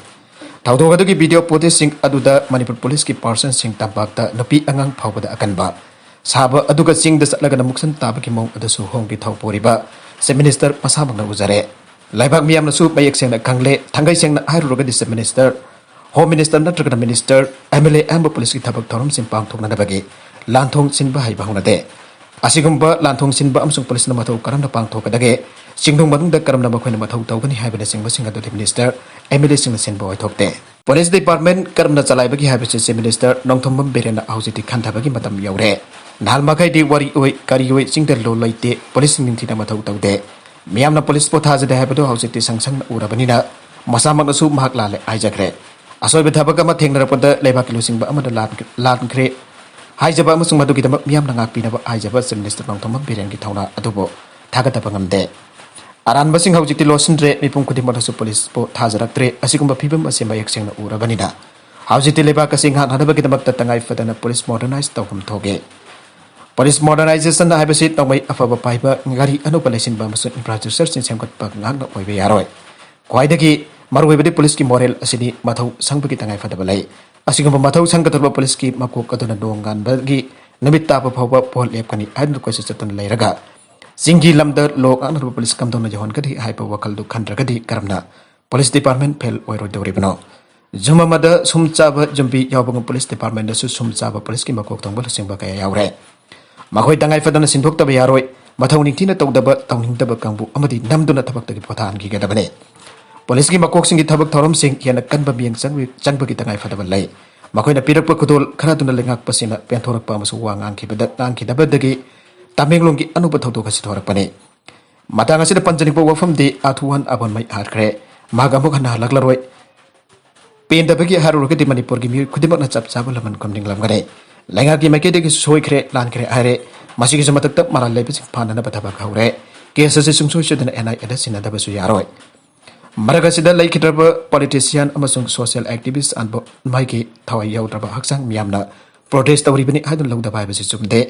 ꯊꯧꯗꯣꯛ ꯑꯗꯨꯒꯤ ꯚꯤꯗꯤꯑꯣ ꯐꯨꯇꯦꯖꯁꯤꯡ ꯑꯗꯨꯗ ꯃꯅꯤꯄꯨꯔ ꯄꯨꯂꯤꯁꯀꯤ ꯄꯥꯔꯁꯟꯁꯤꯡ ꯇꯝꯄꯥꯛꯇ ꯅꯨꯄꯤ ꯑꯉꯥꯡ ꯐꯥꯎꯕꯗ ꯑꯀꯟꯕ ꯁꯥꯕ, ꯑꯗꯨꯒ ꯆꯤꯡꯗ ꯆꯠꯂꯒꯅ ꯃꯨꯛꯁꯟ ꯇꯥꯕꯒꯤ ꯃꯑꯣꯡ ꯑꯗꯨꯁꯨ ꯍꯣꯝꯒꯤ ꯊꯧꯄꯨꯔꯤꯕ ꯆꯤꯐ ꯃꯤꯅꯤꯁꯇꯔ ꯃꯁꯥꯃꯛꯅ ꯎꯖꯔꯦ꯫ ꯂꯩꯕꯥꯛ ꯃꯤꯌꯥꯝꯅꯁꯨ ꯃꯌꯦꯛ ꯁꯦꯡꯅ ꯈꯪꯂꯦ꯫ ꯊꯥꯡꯒꯩ ꯁꯦꯡꯅ ꯍꯥꯏꯔꯨꯔꯒꯗꯤ ꯆꯤꯐ ꯃꯤꯅꯤꯁꯇꯔ, ꯍꯣꯝ ꯃꯤꯅꯤꯁꯇꯔ ꯅꯠꯇ꯭ꯔꯒꯅ ꯃꯤꯅꯤꯁꯇꯔ, ꯑꯦꯝ ꯑꯦꯜ ꯑꯦ ꯑꯌꯥꯝꯕ ꯄꯨꯂꯤꯁꯀꯤ ꯊꯕꯛ ꯊꯧꯔꯝꯁꯤꯡ ꯄꯥꯡꯊꯣꯛꯅꯅꯕꯒꯤ ꯂꯥꯟꯊꯣꯡ ꯁꯤꯟꯕ ꯍꯩꯕ ꯍꯧꯅꯗꯦ꯫ ꯑꯁꯤꯒꯨꯝꯕ ꯂꯥꯟꯊꯣꯡ ꯁꯤꯟꯕ ꯑꯃꯁꯨꯡ ꯄꯨꯂꯤꯁꯅ ꯃꯊꯧ ꯀꯔꯝꯅ ꯄꯥꯡꯊꯣꯛꯀꯗꯒꯦ? ꯆꯤꯡꯅꯨꯡ ꯃꯅꯨꯡꯗ ꯀꯔꯝꯅ ꯃꯈꯣꯏꯅ ꯃꯊꯧ ꯇꯧꯒꯅꯤ ꯍꯥꯏꯕꯅꯆꯤꯡꯕꯁꯤꯡ ꯑꯗꯨꯗꯤ ꯃꯤꯅꯤꯁꯇꯔ, ꯑꯦꯝ ꯑꯦꯜ ꯑꯦꯁꯤꯡꯅ ꯁꯤꯟꯕ ꯑꯣꯏꯊꯣꯛꯇꯦ꯫ ꯄꯨꯂꯤꯁ ꯗꯤꯄꯥꯔꯠꯃꯦꯟ ꯀꯔꯝꯅ ꯆꯂꯥꯏꯕꯒꯦ ꯍꯥꯏꯕꯁꯤ ꯆꯤꯐ ꯃꯤꯅꯤꯁꯇꯔ ꯅꯣꯡꯊꯣꯝꯕꯝ ꯕꯤꯔꯦꯟꯅ ꯍꯧꯖꯤꯛꯇꯤ ꯈꯟꯊꯕꯒꯤ ꯃꯇꯝ ꯌꯧꯔꯦ꯫ ꯅꯍꯥꯟ ꯃꯈꯩꯗꯤ ꯋꯥꯔꯤ ꯑꯣꯏ ꯀꯔꯤ ꯑꯣꯏ ꯆꯤꯡꯗ ꯂꯣ ꯂꯩꯇꯦ, ꯄꯨꯂꯤꯁꯁꯤꯡ ꯅꯤꯡꯊꯤꯅ ꯃꯊꯧ ꯇꯧꯗꯦ, ꯃꯤꯌꯥꯝꯅ ꯄꯨꯂꯤꯁꯄꯨ ꯊꯥꯖꯗꯦ ꯍꯥꯏꯕꯗꯨ ꯍꯧꯖꯤꯛꯇꯤ ꯁꯪ ꯁꯪꯅ ꯎꯔꯕꯅꯤꯅ ꯃꯁꯥꯃꯛꯅꯁꯨ ꯃꯍꯥꯛ ꯂꯥꯜꯂꯦ ꯍꯥꯏꯖꯈ꯭ꯔꯦ꯫ ꯑꯁꯣꯏꯕ ꯊꯕꯛ ꯑꯃ ꯊꯦꯡꯅꯔꯛꯄꯗ ꯂꯩꯕꯥꯛꯀꯤ ꯂꯨꯆꯤꯡꯕ ꯑꯃꯅ ꯂꯥꯟ-, ꯂꯥꯟꯈ꯭ꯔꯦ ꯍꯥꯏꯖꯕ ꯑꯃꯁꯨꯡ ꯃꯗꯨꯒꯤꯗꯃꯛ ꯃꯤꯌꯥꯝꯅ ꯉꯥꯛꯄꯤꯅꯕ ꯍꯥꯏꯖꯕ ꯆꯤꯐ ꯃꯤꯅꯤꯁꯇꯔ ꯅꯣꯡꯊꯣꯝꯕꯝ ꯕꯤꯔꯦꯟꯒꯤ ꯊꯧꯅꯥ ꯑꯗꯨꯕꯨ ꯊꯥꯒꯠꯇꯕ ꯉꯝꯗꯦ꯫ ꯑꯔꯥꯟꯕꯁꯤꯡ ꯍꯧꯖꯤꯛꯇꯤ ꯂꯣꯠꯁꯤꯟꯗ꯭ꯔꯦ, ꯃꯤꯄꯨꯝ ꯈꯨꯗꯤꯡꯃꯛꯅꯁꯨ ꯄꯨꯂꯤꯁꯄꯨ ꯊꯥꯖꯔꯛꯇ꯭ꯔꯦ꯫ ꯑꯁꯤꯒꯨꯝꯕ ꯐꯤꯕꯝ ꯑꯁꯤ ꯃꯌꯦꯛ ꯁꯦꯡꯅ ꯎꯔꯕꯅꯤꯅ ꯍꯧꯖꯤꯛꯇꯤ ꯂꯩꯕꯥꯛ ꯑꯁꯤ ꯉꯥꯛꯅꯅꯕꯒꯤꯗꯃꯛꯇ ꯇꯉꯥꯏ ꯐꯗꯅ ꯄꯨꯂꯤꯁ ꯃꯣꯗꯔꯅꯥꯏꯖ ꯇꯧꯐꯝ ꯊꯣꯛꯏ꯫ ꯄꯨꯂꯤꯁ ꯃꯣꯗꯔꯅꯥꯏꯖꯦꯁꯟ ꯍꯥꯏꯕꯁꯤ ꯅꯣꯡꯃꯩ ꯑꯐꯕ ꯄꯥꯏꯕ, ꯒꯥꯔꯤ ꯑꯅꯧꯕ ꯂꯩꯁꯤꯟꯕ ꯑꯃꯁꯨꯡ ꯏꯟꯐ꯭ꯔꯥꯁ꯭ꯇ꯭ꯔꯛꯆꯔꯁꯤꯡ ꯁꯦꯝꯒꯠꯄ ꯉꯥꯛꯅ ꯑꯣꯏꯕ ꯌꯥꯔꯣꯏ꯫ ꯈ꯭ꯋꯥꯏꯗꯒꯤ ꯃꯔꯨꯑꯣꯏꯕꯗꯤ ꯄꯨꯂꯤꯁꯀꯤ ꯃꯣꯔꯦꯜ ꯑꯁꯤꯅꯤ ꯃꯊꯧ ꯁꯪꯕꯒꯤ ꯇꯉꯥꯏ ꯐꯗꯕ ꯂꯩ꯫ ꯑꯁꯤꯒꯨꯝꯕ ꯃꯊꯧ ꯁꯪꯒꯗꯧꯔꯕ ꯄꯨꯂꯤꯁꯀꯤ ꯃꯀꯣꯛ ꯑꯗꯨꯅ ꯅꯣꯡꯉꯥꯟꯕꯒꯤ ꯅꯨꯃꯤꯠ ꯇꯥꯕ ꯐꯥꯎꯕ ꯚꯣꯠ ꯂꯦꯞꯀꯅꯤ ꯍꯥꯏꯗꯨꯅ ꯀꯣꯏꯆꯠ ꯆꯠꯇꯨꯅ ꯂꯩꯔꯒ ꯆꯤꯡꯒꯤ ꯂꯝꯗ ꯂꯣ ꯉꯥꯛꯅꯔꯕ ꯄꯨꯂꯤꯁ ꯀꯝꯗꯧꯅ ꯌꯧꯍꯟꯒꯅꯤ ꯍꯥꯏꯕ ꯋꯥꯈꯜꯗꯨ ꯈꯟꯗ꯭ꯔꯒꯗꯤ ꯀꯔꯝꯅ ꯄꯨꯂꯤꯁ ꯗꯤꯄꯥꯔꯠꯃꯦꯟ ꯐꯦꯜ ꯑꯣꯏꯔꯣꯏꯗꯧꯔꯤꯕꯅꯣ? ꯖꯨꯝ ꯑꯃꯗ ꯁꯨꯝ ꯆꯥꯕ ꯌꯨꯝꯕꯤ ꯌꯥꯎꯕꯒꯨꯝ ꯄꯨꯂꯤꯁ ꯗꯤꯄꯥꯔꯠꯃꯦꯟꯗꯁꯨ ꯁꯨꯝ ꯆꯥꯕ ꯄꯨꯂꯤꯁꯀꯤ ꯃꯀꯣꯛ ꯊꯣꯡꯕ ꯂꯨꯆꯤꯡꯕ ꯀꯌꯥ ꯌꯥꯎꯔꯦ꯫ ꯃꯈꯣꯏ ꯇꯉꯥꯏ ꯐꯗꯅ ꯁꯤꯟꯗꯣꯛꯇꯕ ꯌꯥꯔꯣꯏ꯫ ꯃꯊꯧ ꯅꯤꯡꯊꯤꯅ ꯇꯧꯗꯕ, ꯇꯧꯅꯤꯡꯗꯕ ꯀꯥꯡꯕꯨ ꯑꯃꯗꯤ ꯅꯝꯗꯨꯅ ꯊꯕꯛꯇꯒꯤ ꯄꯣꯊꯥꯍꯟꯈꯤꯒꯗꯕꯅꯤ꯫ ꯄꯨꯂꯤꯁꯀꯤ ꯃꯀꯣꯛꯁꯤꯡꯒꯤ ꯊꯕꯛ ꯊꯧꯔꯝꯁꯤꯡ ꯍꯦꯟꯅ ꯀꯟꯕ ꯃꯤꯠꯌꯦꯡ ꯆꯪꯕ-, ꯆꯪꯕꯒꯤ ꯇꯉꯥꯏ ꯐꯗꯕ ꯂꯩ꯫ ꯃꯈꯣꯏꯅ ꯄꯤꯔꯛꯄ ꯈꯨꯗꯣꯜ ꯈꯔꯗꯨꯅ ꯂꯩꯉꯥꯛꯄꯁꯤꯡꯅ ꯄꯦꯟꯊꯣꯔꯛꯄ ꯑꯃꯁꯨꯡ ꯋꯥ ꯉꯥꯡꯈꯤꯕꯗ, ꯉꯥꯡꯈꯤꯗꯕꯗꯒꯤ ꯇꯃꯦꯡꯂꯣꯡꯒꯤ ꯑꯅꯧꯕ ꯊꯧꯗꯣꯛ ꯑꯁꯤ ꯊꯣꯔꯛꯄꯅꯤ꯫ ꯃꯇꯥꯡ ꯑꯁꯤꯗ ꯄꯟꯖꯅꯤꯡꯕ ꯋꯥꯐꯝꯗꯤ, ꯑꯥ ꯊꯨ ꯍꯟ ꯑꯕꯣꯟꯃꯩ ꯍꯥꯠꯈ꯭ꯔꯦ꯫ ꯃꯍꯥꯛ ꯑꯃꯨꯛ ꯍꯟꯅ ꯍꯜꯂꯛꯂꯔꯣꯏ꯫ ꯄꯦꯟꯗꯕꯒꯤ ꯍꯥꯏꯔꯨꯔꯒꯗꯤ ꯃꯅꯤꯄꯨꯔꯒꯤ ꯃꯤꯑꯣꯏ ꯈꯨꯗꯤꯡꯃꯛꯅ ꯆꯞ ꯆꯥꯕ ꯂꯃꯟ ꯈꯨꯝꯅꯤꯡꯂꯝꯒꯅꯤ꯫ ꯂꯩꯉꯥꯛꯀꯤ ꯃꯥꯏꯀꯩꯗꯒꯤ ꯁꯣꯏꯈ꯭ꯔꯦ, ꯂꯥꯟꯈ꯭ꯔꯦ ꯍꯥꯏꯔꯦ꯫ ꯃꯁꯤꯒꯤꯁꯨ ꯃꯊꯛꯇ ꯃꯔꯥꯜ ꯂꯩꯕꯁꯤꯡ ꯐꯥꯅꯅꯕ ꯊꯕꯛ ꯍꯧꯔꯦ꯫ ꯀꯦꯁ ꯑꯁꯤ ꯁꯨꯡꯁꯣꯏ ꯁꯣꯏꯗꯅ ꯑꯦꯟ ꯑꯥꯏ ꯑꯦꯗ ꯁꯤꯟꯅꯗꯕꯁꯨ ꯌꯥꯔꯣꯏ꯫ ꯃꯔꯛ ꯑꯁꯤꯗ ꯂꯩꯈꯤꯗ꯭ꯔꯕ ꯄꯣꯂꯤꯇꯤꯁꯤꯌꯥꯟ ꯑꯃꯁꯨꯡ ꯁꯣꯁꯤꯌꯦꯜ ꯑꯦꯛꯇꯤꯚꯤꯁ ꯑꯟꯕꯣ ꯃꯥꯏꯒꯤ ꯊꯋꯥꯏ ꯌꯥꯎꯗ꯭ꯔꯕ ꯍꯛꯆꯥꯡ ꯃꯤꯌꯥꯝꯅ ꯄ꯭ꯔꯣꯇꯦꯁ ꯇꯧꯔꯤꯕꯅꯤ ꯍꯥꯏꯗꯨꯅ ꯂꯧꯗꯕ ꯍꯥꯏꯕꯁꯤ ꯆꯨꯝꯗꯦ꯫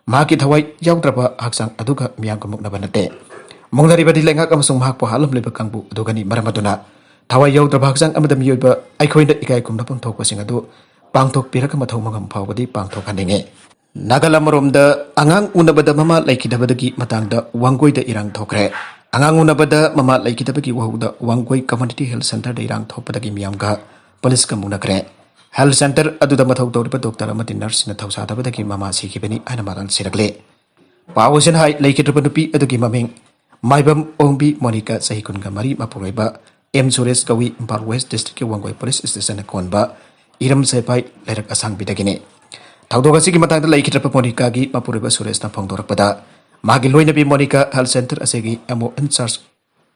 ꯃꯍꯥꯛꯀꯤ ꯊꯋꯥꯏ ꯌꯥꯎꯗ꯭ꯔꯕ ꯍꯛꯆꯥꯡ ꯑꯗꯨꯒ ꯃꯤꯌꯥꯝꯒ ꯃꯨꯛꯅꯕ ꯅꯠꯇꯦ꯫ ꯃꯨꯛꯅꯔꯤꯕꯗꯤ ꯂꯩꯉꯥꯛ ꯑꯃꯁꯨꯡ ꯃꯍꯥꯛꯄꯨ ꯍꯥꯠꯂꯝꯂꯤꯕ ꯀꯥꯡꯕꯨ ꯑꯗꯨꯒꯅꯤ꯫ ꯃꯔꯝ ꯑꯗꯨꯅ ꯊꯋꯥꯏ ꯌꯥꯎꯗ꯭ꯔꯕ ꯍꯛꯆꯥꯡ ꯑꯃꯗ ꯃꯤꯑꯣꯏꯕ ꯑꯩꯈꯣꯏꯅ ꯏꯀꯥꯏ ꯈꯨꯝꯅꯐꯝ ꯊꯣꯛꯄꯁꯤꯡ ꯑꯗꯨ ꯄꯥꯡꯊꯣꯛꯄꯤꯔꯒ ꯃꯊꯧ ꯃꯉꯝ ꯐꯥꯎꯕꯗꯤ ꯄꯥꯡꯊꯣꯛꯍꯟꯅꯤꯡꯉꯤ꯫ ꯅꯥꯒꯜ ꯑꯃꯔꯣꯝꯗ ꯑꯉꯥꯡ ꯎꯅꯕꯗ ꯃꯃꯥ ꯂꯩꯈꯤꯗꯕꯗꯒꯤ ꯃꯇꯥꯡꯗ ꯋꯥꯡꯒꯣꯏꯗ ꯏꯔꯥꯡ ꯊꯣꯛꯈ꯭ꯔꯦ꯫ ꯑꯉꯥꯡ ꯎꯅꯕꯗ ꯃꯃꯥ ꯂꯩꯈꯤꯗꯕꯒꯤ ꯋꯥꯍꯧꯗ ꯋꯥꯡꯒꯣꯏ ꯀꯝꯃ꯭ꯌꯨꯅꯤꯇꯤ ꯍꯦꯜꯊ ꯁꯦꯟꯇꯔꯗ ꯏꯔꯥꯡ ꯊꯣꯛꯄꯗꯒꯤ ꯃꯤꯌꯥꯝꯒ ꯄꯨꯂꯤꯁꯀ ꯃꯨꯛꯅꯈ꯭ꯔꯦ꯫ ꯍꯦꯜꯊ ꯁꯦꯟꯇꯔ ꯑꯗꯨꯗ ꯃꯊꯧ ꯇꯧꯔꯤꯕ ꯗꯣꯛꯇꯔ ꯑꯃꯗꯤ ꯅꯔꯁꯁꯤꯡꯅ ꯊꯧꯁꯥꯗꯕꯗꯒꯤ ꯃꯃꯥ ꯁꯤꯈꯤꯕꯅꯤ ꯍꯥꯏꯅ ꯃꯔꯥꯜ ꯁꯤꯔꯛꯂꯦ꯫ ꯄꯥꯎ ꯑꯁꯤꯅ ꯍꯥꯏ, ꯂꯩꯈꯤꯗ꯭ꯔꯕ ꯅꯨꯄꯤ ꯑꯗꯨꯒꯤ ꯃꯃꯤꯡ ꯃꯥꯏꯕꯝ ꯑꯣꯡꯕꯤ ꯃꯣꯅꯤꯀꯥ, ꯆꯍꯤ ꯀꯨꯟꯒ ꯃꯔꯤ, ꯃꯄꯨꯔꯣꯏꯕ ꯑꯦꯝ ꯁꯨꯔꯦꯁ ꯀꯧꯏ, ꯏꯝꯐꯥꯜ ꯋꯦꯁ ꯗꯤꯁꯇ꯭ꯔꯤꯛꯀꯤ ꯋꯥꯡꯒꯣꯏ ꯄꯨꯂꯤꯁ ꯁ꯭ꯇꯦꯁꯟꯅ ꯀꯣꯟꯕ ꯏꯔꯝ ꯁꯦꯐꯥꯏ ꯂꯩꯔꯛ ꯑꯁꯥꯡꯕꯤꯗꯒꯤꯅꯤ꯫ ꯊꯧꯗꯣꯛ ꯑꯁꯤꯒꯤ ꯃꯇꯥꯡꯗ ꯂꯩꯈꯤꯗ꯭ꯔꯕ ꯃꯣꯅꯤꯀꯥꯒꯤ ꯃꯄꯨꯔꯣꯏꯕ ꯁꯨꯔꯦꯁꯅ ꯐꯣꯡꯗꯣꯔꯛꯄꯗ, ꯃꯥꯒꯤ ꯂꯣꯏꯅꯕꯤ ꯃꯣꯅꯤꯀꯥ ꯍꯦꯜꯊ ꯁꯦꯟꯇꯔ ꯑꯁꯤꯒꯤ ꯑꯦꯝ ꯑꯣ ꯏꯟꯆꯥꯔꯖ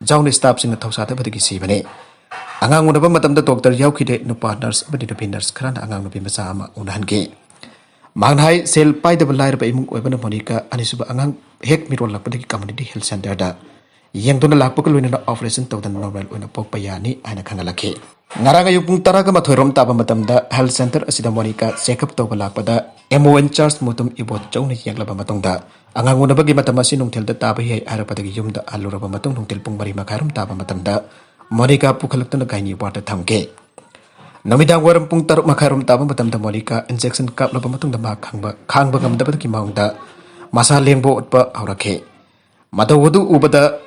ꯖꯥꯎꯟ ꯁ꯭ꯇꯥꯐꯁꯤꯡꯅ ꯊꯧꯁꯥꯗꯕꯗꯒꯤ ꯁꯤꯕꯅꯤ꯫ ꯑꯉꯥꯡ ꯎꯅꯕ ꯃꯇꯝꯗ ꯗꯣꯛꯇꯔ ꯌꯥꯎꯈꯤꯗꯦ, ꯅꯨꯄꯥ ꯅꯔꯁ ꯑꯃꯗꯤ ꯅꯨꯄꯤ ꯅꯔꯁ ꯈꯔꯅ ꯑꯉꯥꯡ ꯅꯨꯄꯤ ꯃꯆꯥ ꯑꯃ ꯎꯅꯍꯟꯈꯤ꯫ ꯃꯍꯥꯛꯅ ꯍꯥꯏ, ꯁꯦꯜ ꯄꯥꯏꯗꯕ ꯂꯥꯏꯔꯕ ꯏꯃꯨꯡ ꯑꯣꯏꯕꯅ ꯃꯣꯅꯤꯀꯥ ꯑꯅꯤꯁꯨꯕ ꯑꯉꯥꯡ ꯍꯦꯛ ꯃꯤꯔꯣꯜꯂꯛꯄꯗꯒꯤ ꯀꯝꯃ꯭ꯌꯨꯅꯤꯇꯤ ꯍꯦꯜꯊ ꯁꯦꯟꯇꯔꯗ ꯌꯦꯡꯗꯨꯅ ꯂꯥꯛꯄꯒ ꯂꯣꯏꯅꯅ ꯑꯣꯄꯔꯦꯁꯟ ꯇꯧꯗꯅ ꯅꯣꯔꯃꯦꯜ ꯑꯣꯏꯅ ꯄꯣꯛꯄ ꯌꯥꯅꯤ ꯍꯥꯏꯅ ꯈꯪꯍꯜꯂꯛꯈꯤ꯫ ꯉꯔꯥꯡ ꯑꯌꯨꯛ ꯄꯨꯡ ꯇꯔꯥꯒ ꯃꯥꯊꯣꯏ ꯔꯣꯝ ꯇꯥꯕ ꯃꯇꯝꯗ ꯍꯦꯜꯊ ꯁꯦꯟꯇꯔ ꯑꯁꯤꯗ ꯃꯣꯅꯤꯀꯥ ꯆꯦꯛꯑꯞ ꯇꯧꯕ ꯂꯥꯛꯄꯗ ꯑꯦꯝ ꯑꯣ ꯏꯟꯆꯥꯔꯖ ꯃꯨꯇꯨꯝ ꯏꯕꯣꯆꯧꯅ ꯌꯦꯡꯂꯕ ꯃꯇꯨꯡꯗ, ꯑꯉꯥꯡ ꯎꯅꯕꯒꯤ ꯃꯇꯝ ꯑꯁꯤ ꯅꯨꯡꯊꯤꯜꯗ ꯇꯥꯕ ꯌꯥꯏ ꯍꯥꯏꯔꯛꯄꯗꯒꯤ ꯌꯨꯝꯗ ꯍꯜꯂꯨꯔꯕ ꯃꯇꯨꯡ ꯅꯨꯡꯊꯤꯜ ꯄꯨꯡ ꯃꯔꯤ ꯃꯈꯥꯏ ꯔꯣꯝ ꯇꯥꯕ ꯃꯇꯝꯗ ꯃꯣꯅꯤꯀꯥ ꯄꯨꯈꯠꯂꯛꯇꯨꯅ ꯒꯥꯏꯅꯤ ꯋꯥꯔꯗꯇ ꯊꯝꯈꯤ꯫ ꯅꯨꯃꯤꯗꯥꯡ ꯋꯥꯏꯔꯝ ꯄꯨꯡ ꯇꯔꯨꯛ ꯃꯈꯥꯏ ꯔꯣꯝ ꯇꯥꯕ ꯃꯇꯝꯗ ꯃꯣꯅꯤꯀꯥ ꯏꯟꯖꯦꯛꯁꯟ ꯀꯥꯞꯂꯕ ꯃꯇꯨꯡꯗ ꯃꯍꯥꯛ ꯈꯥꯡꯕ, ꯈꯥꯡꯕ ꯉꯝꯗꯕꯗꯒꯤ ꯃꯑꯣꯡꯗ ꯃꯁꯥ ꯂꯦꯡꯕ ꯑꯣꯠꯄ ꯍꯧꯔꯛꯈꯤ꯫ ꯃꯇꯧ ꯑꯗꯨ ꯎꯕꯗ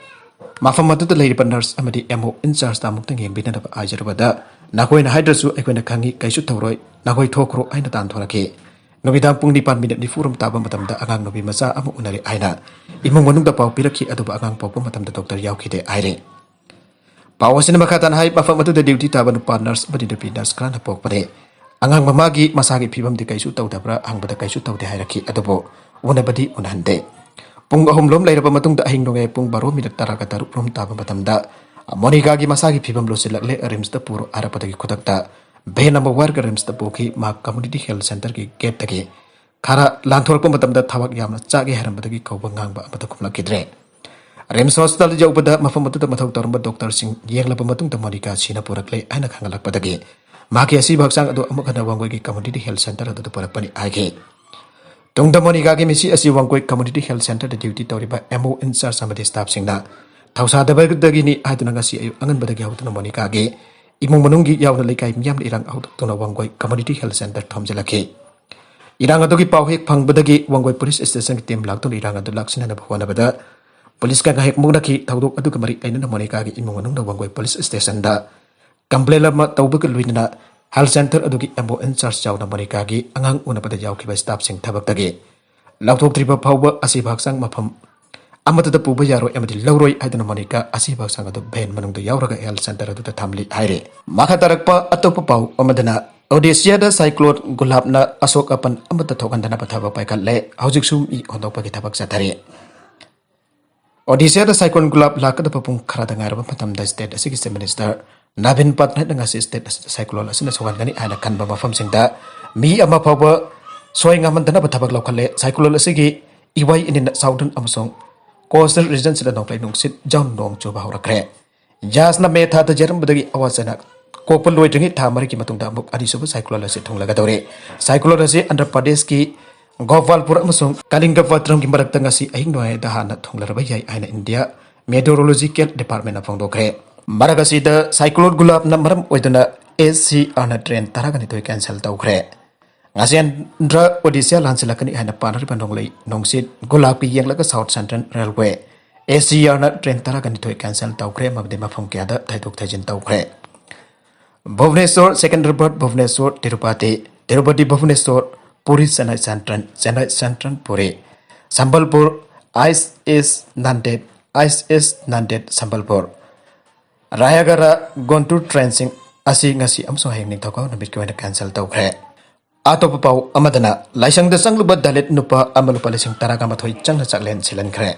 ꯃꯐꯝ ꯑꯗꯨꯗ ꯂꯩꯔꯤꯕ ꯅꯔꯁ ꯑꯃꯗꯤ ꯑꯦꯝ ꯑꯣ ꯏꯟꯆꯥꯔꯖꯇ ꯑꯃꯨꯛꯇꯪ ꯌꯦꯡꯕꯤꯅꯅꯕ ꯍꯥꯏꯖꯔꯨꯕꯗ, "ꯅꯈꯣꯏꯅ ꯍꯥꯏꯗ꯭ꯔꯁꯨ ꯑꯩꯈꯣꯏꯅ ꯈꯪꯏ, ꯀꯩꯁꯨ ꯇꯧꯔꯣꯏ, ꯅꯈꯣꯏ ꯊꯣꯛꯈ꯭ꯔꯣ" ꯍꯥꯏꯅ ꯇꯥꯟꯊꯣꯔꯛꯈꯤ꯫ ꯅꯨꯃꯤꯗꯥꯡ ꯄꯨꯡ ꯅꯤꯄꯥꯟ ꯃꯤꯅꯤꯠ ꯅꯤꯐꯨ ꯔꯣꯝ ꯇꯥꯕ ꯃꯇꯝꯗ ꯑꯉꯥꯡ ꯅꯨꯄꯤ ꯃꯆꯥ ꯑꯃ ꯎꯅꯔꯦ ꯍꯥꯏꯅ ꯏꯃꯨꯡ ꯃꯅꯨꯡꯗ ꯄꯥꯎ ꯄꯤꯔꯛꯈꯤ, ꯑꯗꯨꯕꯨ ꯑꯉꯥꯡ ꯄꯣꯛꯄ ꯃꯇꯝꯗ ꯗꯣꯛꯇꯔ ꯌꯥꯎꯈꯤꯗꯦ ꯍꯥꯏꯔꯦ꯫ ꯄꯥꯎ ꯑꯁꯤꯅ ꯃꯈꯥ ꯇꯥꯅ ꯍꯥꯏ, ꯃꯐꯝ ꯑꯗꯨꯗ ꯗ꯭ꯌꯨꯇꯤ ꯇꯥꯕ ꯅꯨꯄꯥ ꯅꯔꯁ ꯑꯃꯗꯤ ꯅꯨꯄꯤ ꯅꯔꯁ ꯈꯔꯅ ꯄꯣꯛꯄꯅꯦ꯫ ꯑꯉꯥꯡ ꯃꯃꯥꯒꯤ ꯃꯁꯥꯒꯤ ꯐꯤꯕꯝꯗꯤ ꯀꯩꯁꯨ ꯇꯧꯗꯕ꯭ꯔꯥ ꯍꯪꯕꯗ ꯀꯩꯁꯨ ꯇꯧꯗꯦ ꯍꯥꯏꯔꯛꯈꯤ, ꯑꯗꯨꯕꯨ ꯎꯅꯕꯗꯤ ꯎꯅꯍꯟꯗꯦ꯫ ꯄꯨꯡ ꯑꯍꯨꯝ ꯂꯣꯝ ꯂꯩꯔꯕ ꯃꯇꯨꯡꯗ ꯑꯍꯤꯡ ꯅꯣꯡꯌꯥꯏ ꯄꯨꯡ ꯕꯥꯔꯣ ꯃꯤꯅꯤꯠ ꯇꯔꯥꯒ ꯇꯔꯨꯛ ꯔꯣꯝ ꯇꯥꯕ ꯃꯇꯝꯗ ꯃꯣꯅꯤꯀꯥꯒꯤ ꯃꯁꯥꯒꯤ ꯐꯤꯕꯝ ꯂꯨꯁꯤꯜꯂꯛꯂꯦ, ꯔꯤꯝꯁꯇ ꯄꯨꯔꯣ ꯍꯥꯏꯔꯛꯄꯗꯒꯤ ꯈꯨꯗꯛꯇ ꯚꯦꯟ ꯑꯃ ꯋꯥꯏꯔꯒ ꯔꯤꯝꯁꯇ ꯄꯨꯈꯤ꯫ ꯃꯍꯥꯛ ꯀꯝꯃꯨꯅꯤꯇꯤ ꯍꯦꯜꯊ ꯁꯦꯟꯇꯔꯒꯤ ꯒꯦꯠꯇꯒꯤ ꯈꯔ ꯂꯥꯟꯊꯣꯔꯛꯄ ꯃꯇꯝꯗ ꯊꯕꯛ ꯌꯥꯝꯅ ꯆꯥꯛꯑꯦ ꯍꯥꯏꯔꯝꯕꯗꯒꯤ ꯀꯧꯕ ꯉꯥꯡꯕ ꯑꯃꯠꯇ ꯈꯨꯝꯂꯛꯈꯤꯗ꯭ꯔꯦ꯫ ꯔꯤꯝꯁ ꯍꯣꯁꯄꯤꯇꯥꯜꯗ ꯌꯧꯕꯗ ꯃꯐꯝ ꯑꯗꯨꯗ ꯃꯊꯧ ꯇꯧꯔꯝꯕ ꯗꯣꯛꯇꯔꯁꯤꯡ ꯌꯦꯡꯂꯕ ꯃꯇꯨꯡꯗ ꯃꯣꯅꯤꯀꯥ ꯁꯤꯅ ꯄꯨꯔꯛꯂꯦ ꯍꯥꯏꯅ ꯈꯪꯍꯜꯂꯛꯄꯗꯒꯤ ꯃꯍꯥꯛꯀꯤ ꯑꯁꯤꯕ ꯍꯛꯆꯥꯡ ꯑꯗꯨ ꯑꯃꯨꯛ ꯍꯟꯅ ꯋꯥꯡꯒꯣꯏꯒꯤ ꯀꯝꯃꯨꯅꯤꯇꯤ ꯍꯦꯜꯊ ꯁꯦꯟꯇꯔ ꯑꯗꯨꯗ ꯄꯨꯔꯛꯄꯅꯤ ꯍꯥꯏꯈꯤ꯫ ꯇꯨꯡꯗ ꯃꯣꯅꯤꯀꯥꯒꯤ ꯃꯤꯁꯤ ꯑꯁꯤ ꯋꯥꯡꯒꯣꯏ ꯀꯝꯃꯨꯅꯤꯇꯤ ꯍꯦꯜꯊ ꯁꯦꯟꯇꯔꯗ ꯗ꯭ꯌꯨꯇꯤ ꯇꯧꯔꯤꯕ ꯑꯦꯝ ꯑꯣ ꯏꯟꯆꯥꯔꯖ ꯑꯃꯗꯤ ꯁ꯭ꯇꯥꯐꯁꯤꯡꯅ ꯊꯧꯁꯥꯗꯕꯗꯒꯤꯅꯤ ꯍꯥꯏꯗꯨꯅ ꯉꯁꯤ ꯑꯌꯨꯛ ꯑꯉꯟꯕꯗꯒꯤ ꯍꯧꯗꯨꯅ ꯃꯣꯅꯤꯀꯥꯒꯤ ꯏꯃꯨꯡ ꯃꯅꯨꯡꯒꯤ ꯌꯥꯎꯅ ꯂꯩꯀꯥꯏ ꯃꯤꯌꯥꯝꯅ ꯏꯔꯥꯡ ꯍꯧꯗꯣꯛꯇꯨꯅ ꯋꯥꯡꯒꯣꯏ ꯀꯝꯃꯨꯅꯤꯇꯤ ꯍꯦꯜꯊ ꯁꯦꯟꯇꯔ ꯊꯣꯝꯖꯤꯜꯂꯛꯈꯤ꯫ ꯏꯔꯥꯡ ꯑꯗꯨꯒꯤ ꯄꯥꯎ ꯍꯦꯛ ꯐꯪꯕꯗꯒꯤ ꯋꯥꯡꯒꯣꯏ ꯄꯨꯂꯤꯁ ꯁ꯭ꯇꯦꯁꯟꯒꯤ ꯇꯤꯝ ꯂꯥꯛꯇꯨꯅ ꯏꯔꯥꯡ ꯑꯗꯨ ꯂꯥꯛꯁꯤꯟꯅꯅꯕ ꯍꯣꯠꯅꯕꯗ ꯄꯨꯂꯤꯁꯀ ꯉꯥꯏꯍꯦꯛ ꯃꯨꯛꯅꯈꯤ꯫ ꯊꯧꯗꯣꯛ ꯑꯗꯨꯒ ꯃꯔꯤ ꯂꯩꯅꯅ ꯃꯣꯅꯤꯀꯥꯒꯤ ꯏꯃꯨꯡ ꯃꯅꯨꯡꯅ ꯋꯥꯡꯒꯣꯏ ꯄꯨꯂꯤꯁ ꯁ꯭ꯇꯦꯁꯟꯗ ꯀꯝꯄ꯭ꯂꯦꯟ ꯑꯃ ꯇꯧꯕꯒ ꯂꯣꯏꯅꯅ ꯍꯦꯜꯊ ꯁꯦꯟꯇꯔ ꯑꯗꯨꯒꯤ ꯑꯦꯝ ꯑꯣ ꯏꯟꯆꯥꯔꯖ ꯌꯥꯎꯅ ꯃꯣꯅꯤꯀꯥꯒꯤ ꯑꯉꯥꯡ ꯎꯅꯕꯗ ꯌꯥꯎꯈꯤꯕ ꯁ꯭ꯇꯥꯐꯁꯤꯡ ꯊꯕꯛꯇꯒꯤ ꯂꯧꯊꯣꯛꯇ꯭ꯔꯤꯕ ꯐꯥꯎꯕ ꯑꯁꯤꯕ ꯍꯛꯆꯥꯡ ꯃꯐꯝ ꯑꯃꯠꯇꯗ ꯄꯨꯕ ꯌꯥꯔꯣꯏ ꯑꯃꯗꯤ ꯂꯧꯔꯣꯏ ꯍꯥꯏꯗꯨꯅ ꯃꯣꯅꯤꯀꯥ ꯑꯁꯤꯕ ꯍꯛꯆꯥꯡ ꯑꯗꯨ ꯚꯦꯟ ꯃꯅꯨꯡꯗ ꯌꯥꯎꯔꯒ ꯍꯦꯜꯊ ꯁꯦꯟꯇꯔ ꯑꯗꯨꯗ ꯊꯝꯂꯤ ꯍꯥꯏꯔꯤ꯫ ꯃꯈꯥ ꯇꯥꯔꯛꯄ ꯑꯇꯣꯞꯄ ꯄꯥꯎ ꯑꯃꯗꯅ ꯑꯣꯗꯤꯁꯤꯌꯥꯗ ꯁꯥꯏꯀ꯭ꯂꯣꯟ ꯒꯨꯂꯥꯞꯅ ꯑꯁꯣꯛ ꯑꯄꯟ ꯑꯃꯠꯇ ꯊꯣꯛꯍꯟꯗꯅꯕ ꯊꯕꯛ ꯄꯥꯏꯈꯠꯂꯦ꯫ ꯍꯧꯖꯤꯛꯁꯨ ꯃꯤ ꯍꯣꯟꯗꯣꯛꯄꯒꯤ ꯊꯕꯛ ꯆꯠꯊꯔꯤ꯫ ꯑꯣꯗꯤꯁꯥꯗ ꯁꯥꯏꯀ꯭ꯂꯣꯟ ꯒꯨꯂꯥꯞ ꯂꯥꯛꯀꯗꯕ ꯄꯨꯡ ꯈꯔꯗ ꯉꯥꯏꯔꯕ ꯃꯇꯝꯗ ꯁ꯭ꯇꯦꯠ ꯑꯁꯤꯒꯤ ꯆꯤꯐ ꯃꯤꯅꯤꯁꯇꯔ ꯅꯕꯤꯟ ꯄꯠꯅꯥꯏꯛꯅ ꯉꯁꯤ ꯁ꯭ꯇꯦꯠ ꯑꯁꯤꯗ ꯁꯥꯏꯀ꯭ꯂꯣꯟ ꯑꯁꯤꯅ ꯁꯣꯛꯍꯟꯒꯅꯤ ꯍꯥꯏꯅ ꯈꯟꯕ ꯃꯐꯝꯁꯤꯡꯗ ꯃꯤ ꯑꯃ ꯐꯥꯎꯕ ꯁꯣꯏ ꯉꯥꯝꯍꯟꯗꯅꯕ ꯊꯕꯛ ꯂꯧꯈꯠꯂꯦ꯫ ꯁꯥꯏꯀ꯭ꯂꯣꯟ ꯑꯁꯤꯒꯤ ꯏꯋꯥꯏ ꯏꯅꯤꯅ ꯁꯥꯎꯗꯔꯟ ꯑꯃꯁꯨꯡ ꯀꯣꯁꯇꯦꯜ ꯔꯤꯖꯟꯁꯤꯗ ꯅꯣꯡꯂꯩ ꯅꯨꯡꯁꯤꯠ ꯌꯥꯎꯅ ꯅꯣꯡ ꯆꯨꯕ ꯍꯧꯔꯛꯈ꯭ꯔꯦ꯫ ꯌꯥꯁꯅ ꯃꯦ ꯊꯥꯗ ꯌꯩꯔꯝꯕꯗꯒꯤ ꯑꯋꯥ ꯆꯩꯅ ꯀꯣꯛꯄ ꯂꯣꯏꯗ꯭ꯔꯤꯉꯩ ꯊꯥ ꯃꯔꯤꯒꯤ ꯃꯇꯨꯡꯗ ꯑꯃꯨꯛ ꯑꯅꯤꯁꯨꯕ ꯁꯥꯏꯀ꯭ꯂꯣꯟ ꯑꯁꯤ ꯊꯨꯡꯂꯒꯗꯧꯔꯦ꯫ ꯁꯥꯏꯀ꯭ꯂꯣꯟ ꯑꯁꯤ ꯑꯟꯙ꯭ꯔ ꯄ꯭ꯔꯗꯦꯁꯀꯤ ꯒꯣꯄꯥꯜꯄꯨꯔ ꯑꯃꯁꯨꯡ ꯀꯂꯤꯡꯒꯄꯇ꯭ꯔꯝꯒꯤ ꯃꯔꯛꯇ ꯉꯁꯤ ꯑꯍꯤꯡ ꯅꯣꯡꯌꯥꯏꯗ ꯍꯥꯟꯅ ꯊꯨꯡꯂꯔꯕ ꯌꯥꯏ ꯍꯥꯏꯅ ꯏꯟꯗꯤꯌꯥ ꯃꯦꯇꯤꯑꯣꯔꯣꯂꯣꯖꯤꯀꯦꯜ ꯗꯤꯄꯥꯔꯠꯃꯦꯟꯅ ꯐꯣꯡꯗꯣꯛꯈ꯭ꯔꯦ꯫ ꯃꯔꯛ ꯑꯁꯤꯗ ꯁꯥꯏꯀ꯭ꯂꯣꯟ ꯒꯨꯂꯥꯞꯅ ꯃꯔꯝ ꯑꯣꯏꯗꯨꯅ ꯑꯦꯁ ꯁꯤ ꯑꯥꯔꯅ ꯇ꯭ꯔꯦꯟ ꯇꯔꯥꯒ ꯅꯤꯊꯣꯏ ꯀꯦꯟꯁꯦꯜ ꯇꯧꯈ꯭ꯔꯦ꯫ ꯉꯁꯤ ꯑꯟꯙ꯭ꯔ ꯑꯣꯗꯤꯁꯥ ꯂꯥꯟꯁꯤꯜꯂꯛꯀꯅꯤ ꯍꯥꯏꯅ ꯄꯥꯅꯔꯤꯕ ꯅꯣꯡꯂꯩ ꯅꯨꯡꯁꯤꯠ ꯒꯨꯂꯥꯞꯀꯤ ꯌꯦꯡꯂꯒ south central railway, S C ꯑꯥꯔꯅ train ꯇꯔꯥꯒ ꯅꯤꯊꯣꯏ ꯀꯦꯟꯁꯦꯜ ꯇꯧꯈ꯭ꯔꯦ ꯑꯃꯗꯤ ꯃꯐꯝ ꯀꯌꯥꯗ ꯊꯩꯗꯣꯛ ꯊꯩꯖꯤꯟ ꯇꯧꯈ꯭ꯔꯦ꯫ Bhubaneswar, ꯁꯦꯀꯦꯟꯗ꯭ꯔꯕꯥꯗ, Bhubaneswar, Tirupati, Tirupati, Bhubaneswar, Puri Chennai Central, Chennai Central Puri, Sambalpur, I S S Nanded, I S S Nanded Sambalpur, Rayagada Guntur train ꯁꯤꯡ ꯑꯁꯤ ꯉꯁꯤ ꯑꯃꯁꯨꯡ ꯍꯌꯦꯡ ꯅꯤꯡꯊꯧꯀꯥꯕ ꯅꯨꯃꯤꯠꯀꯤ ꯑꯣꯏꯅ cancel ꯇꯧꯈ꯭ꯔꯦ꯫ ꯑꯇꯣꯞꯄ ꯄꯥꯎ ꯑꯃꯗꯅ, ꯂꯥꯏꯁꯪꯗ ꯆꯪꯂꯨꯕ ꯗꯂꯤꯠ ꯅꯨꯄꯥ ꯑꯃ ꯂꯨꯄꯥ ꯂꯤꯁꯤꯡ ꯇꯔꯥꯒ ꯃꯥꯊꯣꯏ ꯆꯪꯅ ꯆꯥꯛꯂꯦꯟ ꯁꯤꯜꯍꯟꯈ꯭ꯔꯦ꯫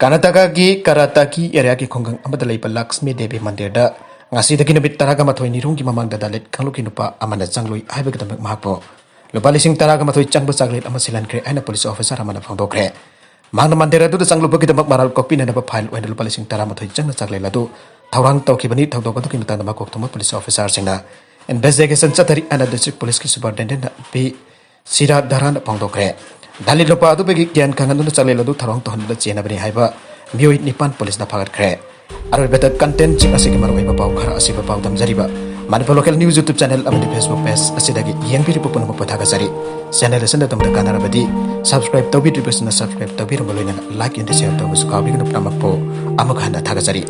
ꯀꯔꯅꯥꯇꯀꯥꯒꯤ ꯀꯔꯥꯇꯥꯀꯤ ꯑꯦꯔꯤꯌꯥꯒꯤ ꯈꯨꯡꯒꯪ ꯑꯃꯗ ꯂꯩꯕ ꯂꯛꯁꯃꯤ ꯗꯦꯕꯤ ꯃꯟꯗꯤꯔꯗ ꯉꯁꯤꯗꯒꯤ ꯅꯨꯃꯤꯠ ꯇꯔꯥꯒ ꯃꯥꯊꯣꯏ ꯅꯤꯔꯨꯝꯒꯤ ꯃꯃꯥꯡꯗ ꯗꯂꯤꯠ ꯀꯥꯡꯂꯨꯞꯀꯤ ꯅꯨꯄꯥ ꯑꯃꯅ ꯆꯪꯂꯨꯏ ꯍꯥꯏꯕꯒꯤꯗꯃꯛ ꯃꯍꯥꯛꯄꯨ ꯂꯨꯄꯥ ꯂꯤꯁꯤꯡ ꯇꯔꯥꯒ ꯃꯥꯊꯣꯏ ꯆꯪꯕ ꯆꯥꯛꯂꯦꯟ ꯑꯃ ꯁꯤꯜꯍꯟꯈ꯭ꯔꯦ ꯍꯥꯏꯅ ꯄꯨꯂꯤꯁ ꯑꯣꯐꯤꯁꯥꯔ ꯑꯃꯅ ꯐꯣꯡꯗꯣꯛꯈ꯭ꯔꯦ꯫ ꯃꯍꯥꯛꯅ ꯃꯟꯗꯤꯔ ꯑꯗꯨꯗ ꯆꯪꯂꯨꯕꯒꯤꯗꯃꯛ ꯃꯔꯥꯜ ꯀꯣꯛꯄꯤꯅꯅꯕ ꯐꯥꯏꯟ ꯑꯣꯏꯅ ꯂꯨꯄꯥ ꯂꯤꯁꯤꯡ ꯇꯔꯥꯃꯥꯊꯣꯏ ꯆꯪꯅ ꯆꯥꯛꯂꯦꯟ ꯑꯗꯨ ꯊꯧꯔꯥꯡ ꯇꯧꯈꯤꯕꯅꯤ꯫ ꯊꯧꯗꯣꯛ ꯑꯗꯨꯒꯤ ꯃꯇꯥꯡꯗ ꯃꯀꯣꯛ ꯊꯣꯡꯕ ꯄꯨꯂꯤꯁ ꯑꯣꯐꯤꯁꯥꯔꯁꯤꯡꯅ ꯏꯟꯚꯦꯁꯇꯤꯒꯦꯁꯟ ꯆꯠꯊꯔꯤ ꯍꯥꯏꯅ ꯗꯤꯁꯇ꯭ꯔꯤꯛ ꯄꯨꯂꯤꯁꯀꯤ ꯁꯨꯄꯔꯤꯟꯇꯦꯟꯗꯦꯟꯠ ꯄꯤ ꯁꯤꯔꯥꯙꯔꯥꯅ ꯐꯣꯡꯗꯣꯛꯈ꯭ꯔꯦ꯫ ꯗꯂꯤꯠ ꯅꯨꯄꯥ ꯑꯗꯨꯕꯨꯒꯤ ꯒ꯭ꯌꯥꯟ ꯈꯪꯍꯟꯗꯨꯅ ꯆꯥꯛꯂꯦꯟ ꯑꯗꯨ ꯊꯧꯔꯥꯡ ꯇꯧꯍꯟꯕꯗ ꯆꯦꯟꯅꯕꯅꯤ ꯍꯥꯏꯕ ꯃꯤꯑꯣꯏ ꯅꯤꯄꯥꯟ ꯄꯨꯂꯤꯁꯅ ꯐꯥꯒꯠꯈ꯭ꯔꯦ꯫ ꯑꯔꯣꯏꯕꯗ ꯀꯟꯇꯦꯟꯁꯤꯡ ꯑꯁꯤꯒꯤ ꯃꯔꯨꯑꯣꯏꯕ ꯄꯥꯎ ꯈꯔ ꯑꯁꯤꯕ ꯄꯥꯎ ꯇꯝꯖꯔꯤꯕ Manipur local news YouTube channel ꯑꯃꯗꯤ Facebook ꯄꯦꯖ ꯑꯁꯤꯗꯒꯤ ꯌꯦꯡꯕꯤꯔꯤꯕ ꯄꯨꯝꯅꯃꯛꯄꯨ ꯊꯥꯒꯠꯆꯔꯤ꯫ ꯆꯦꯅꯦꯜ ꯑꯁꯤꯅ ꯑꯗꯣꯝꯗ ꯀꯥꯟꯅꯔꯕꯗꯤ subscribe ꯇꯧꯕꯤꯗ꯭ꯔꯤꯕꯁꯤꯡꯅ subscribe ꯇꯧꯕꯤꯔꯝꯕ ꯂꯣꯏꯅꯅ like ꯑꯃꯗꯤ share ꯇꯧꯕꯁꯨ ꯀꯥꯎꯕꯤꯒꯅꯨ꯫ ꯄꯨꯝꯅꯃꯛꯄꯨ ꯑꯃꯨꯛ ꯍꯟꯅ ꯊꯥꯒꯠꯆꯔꯤ꯫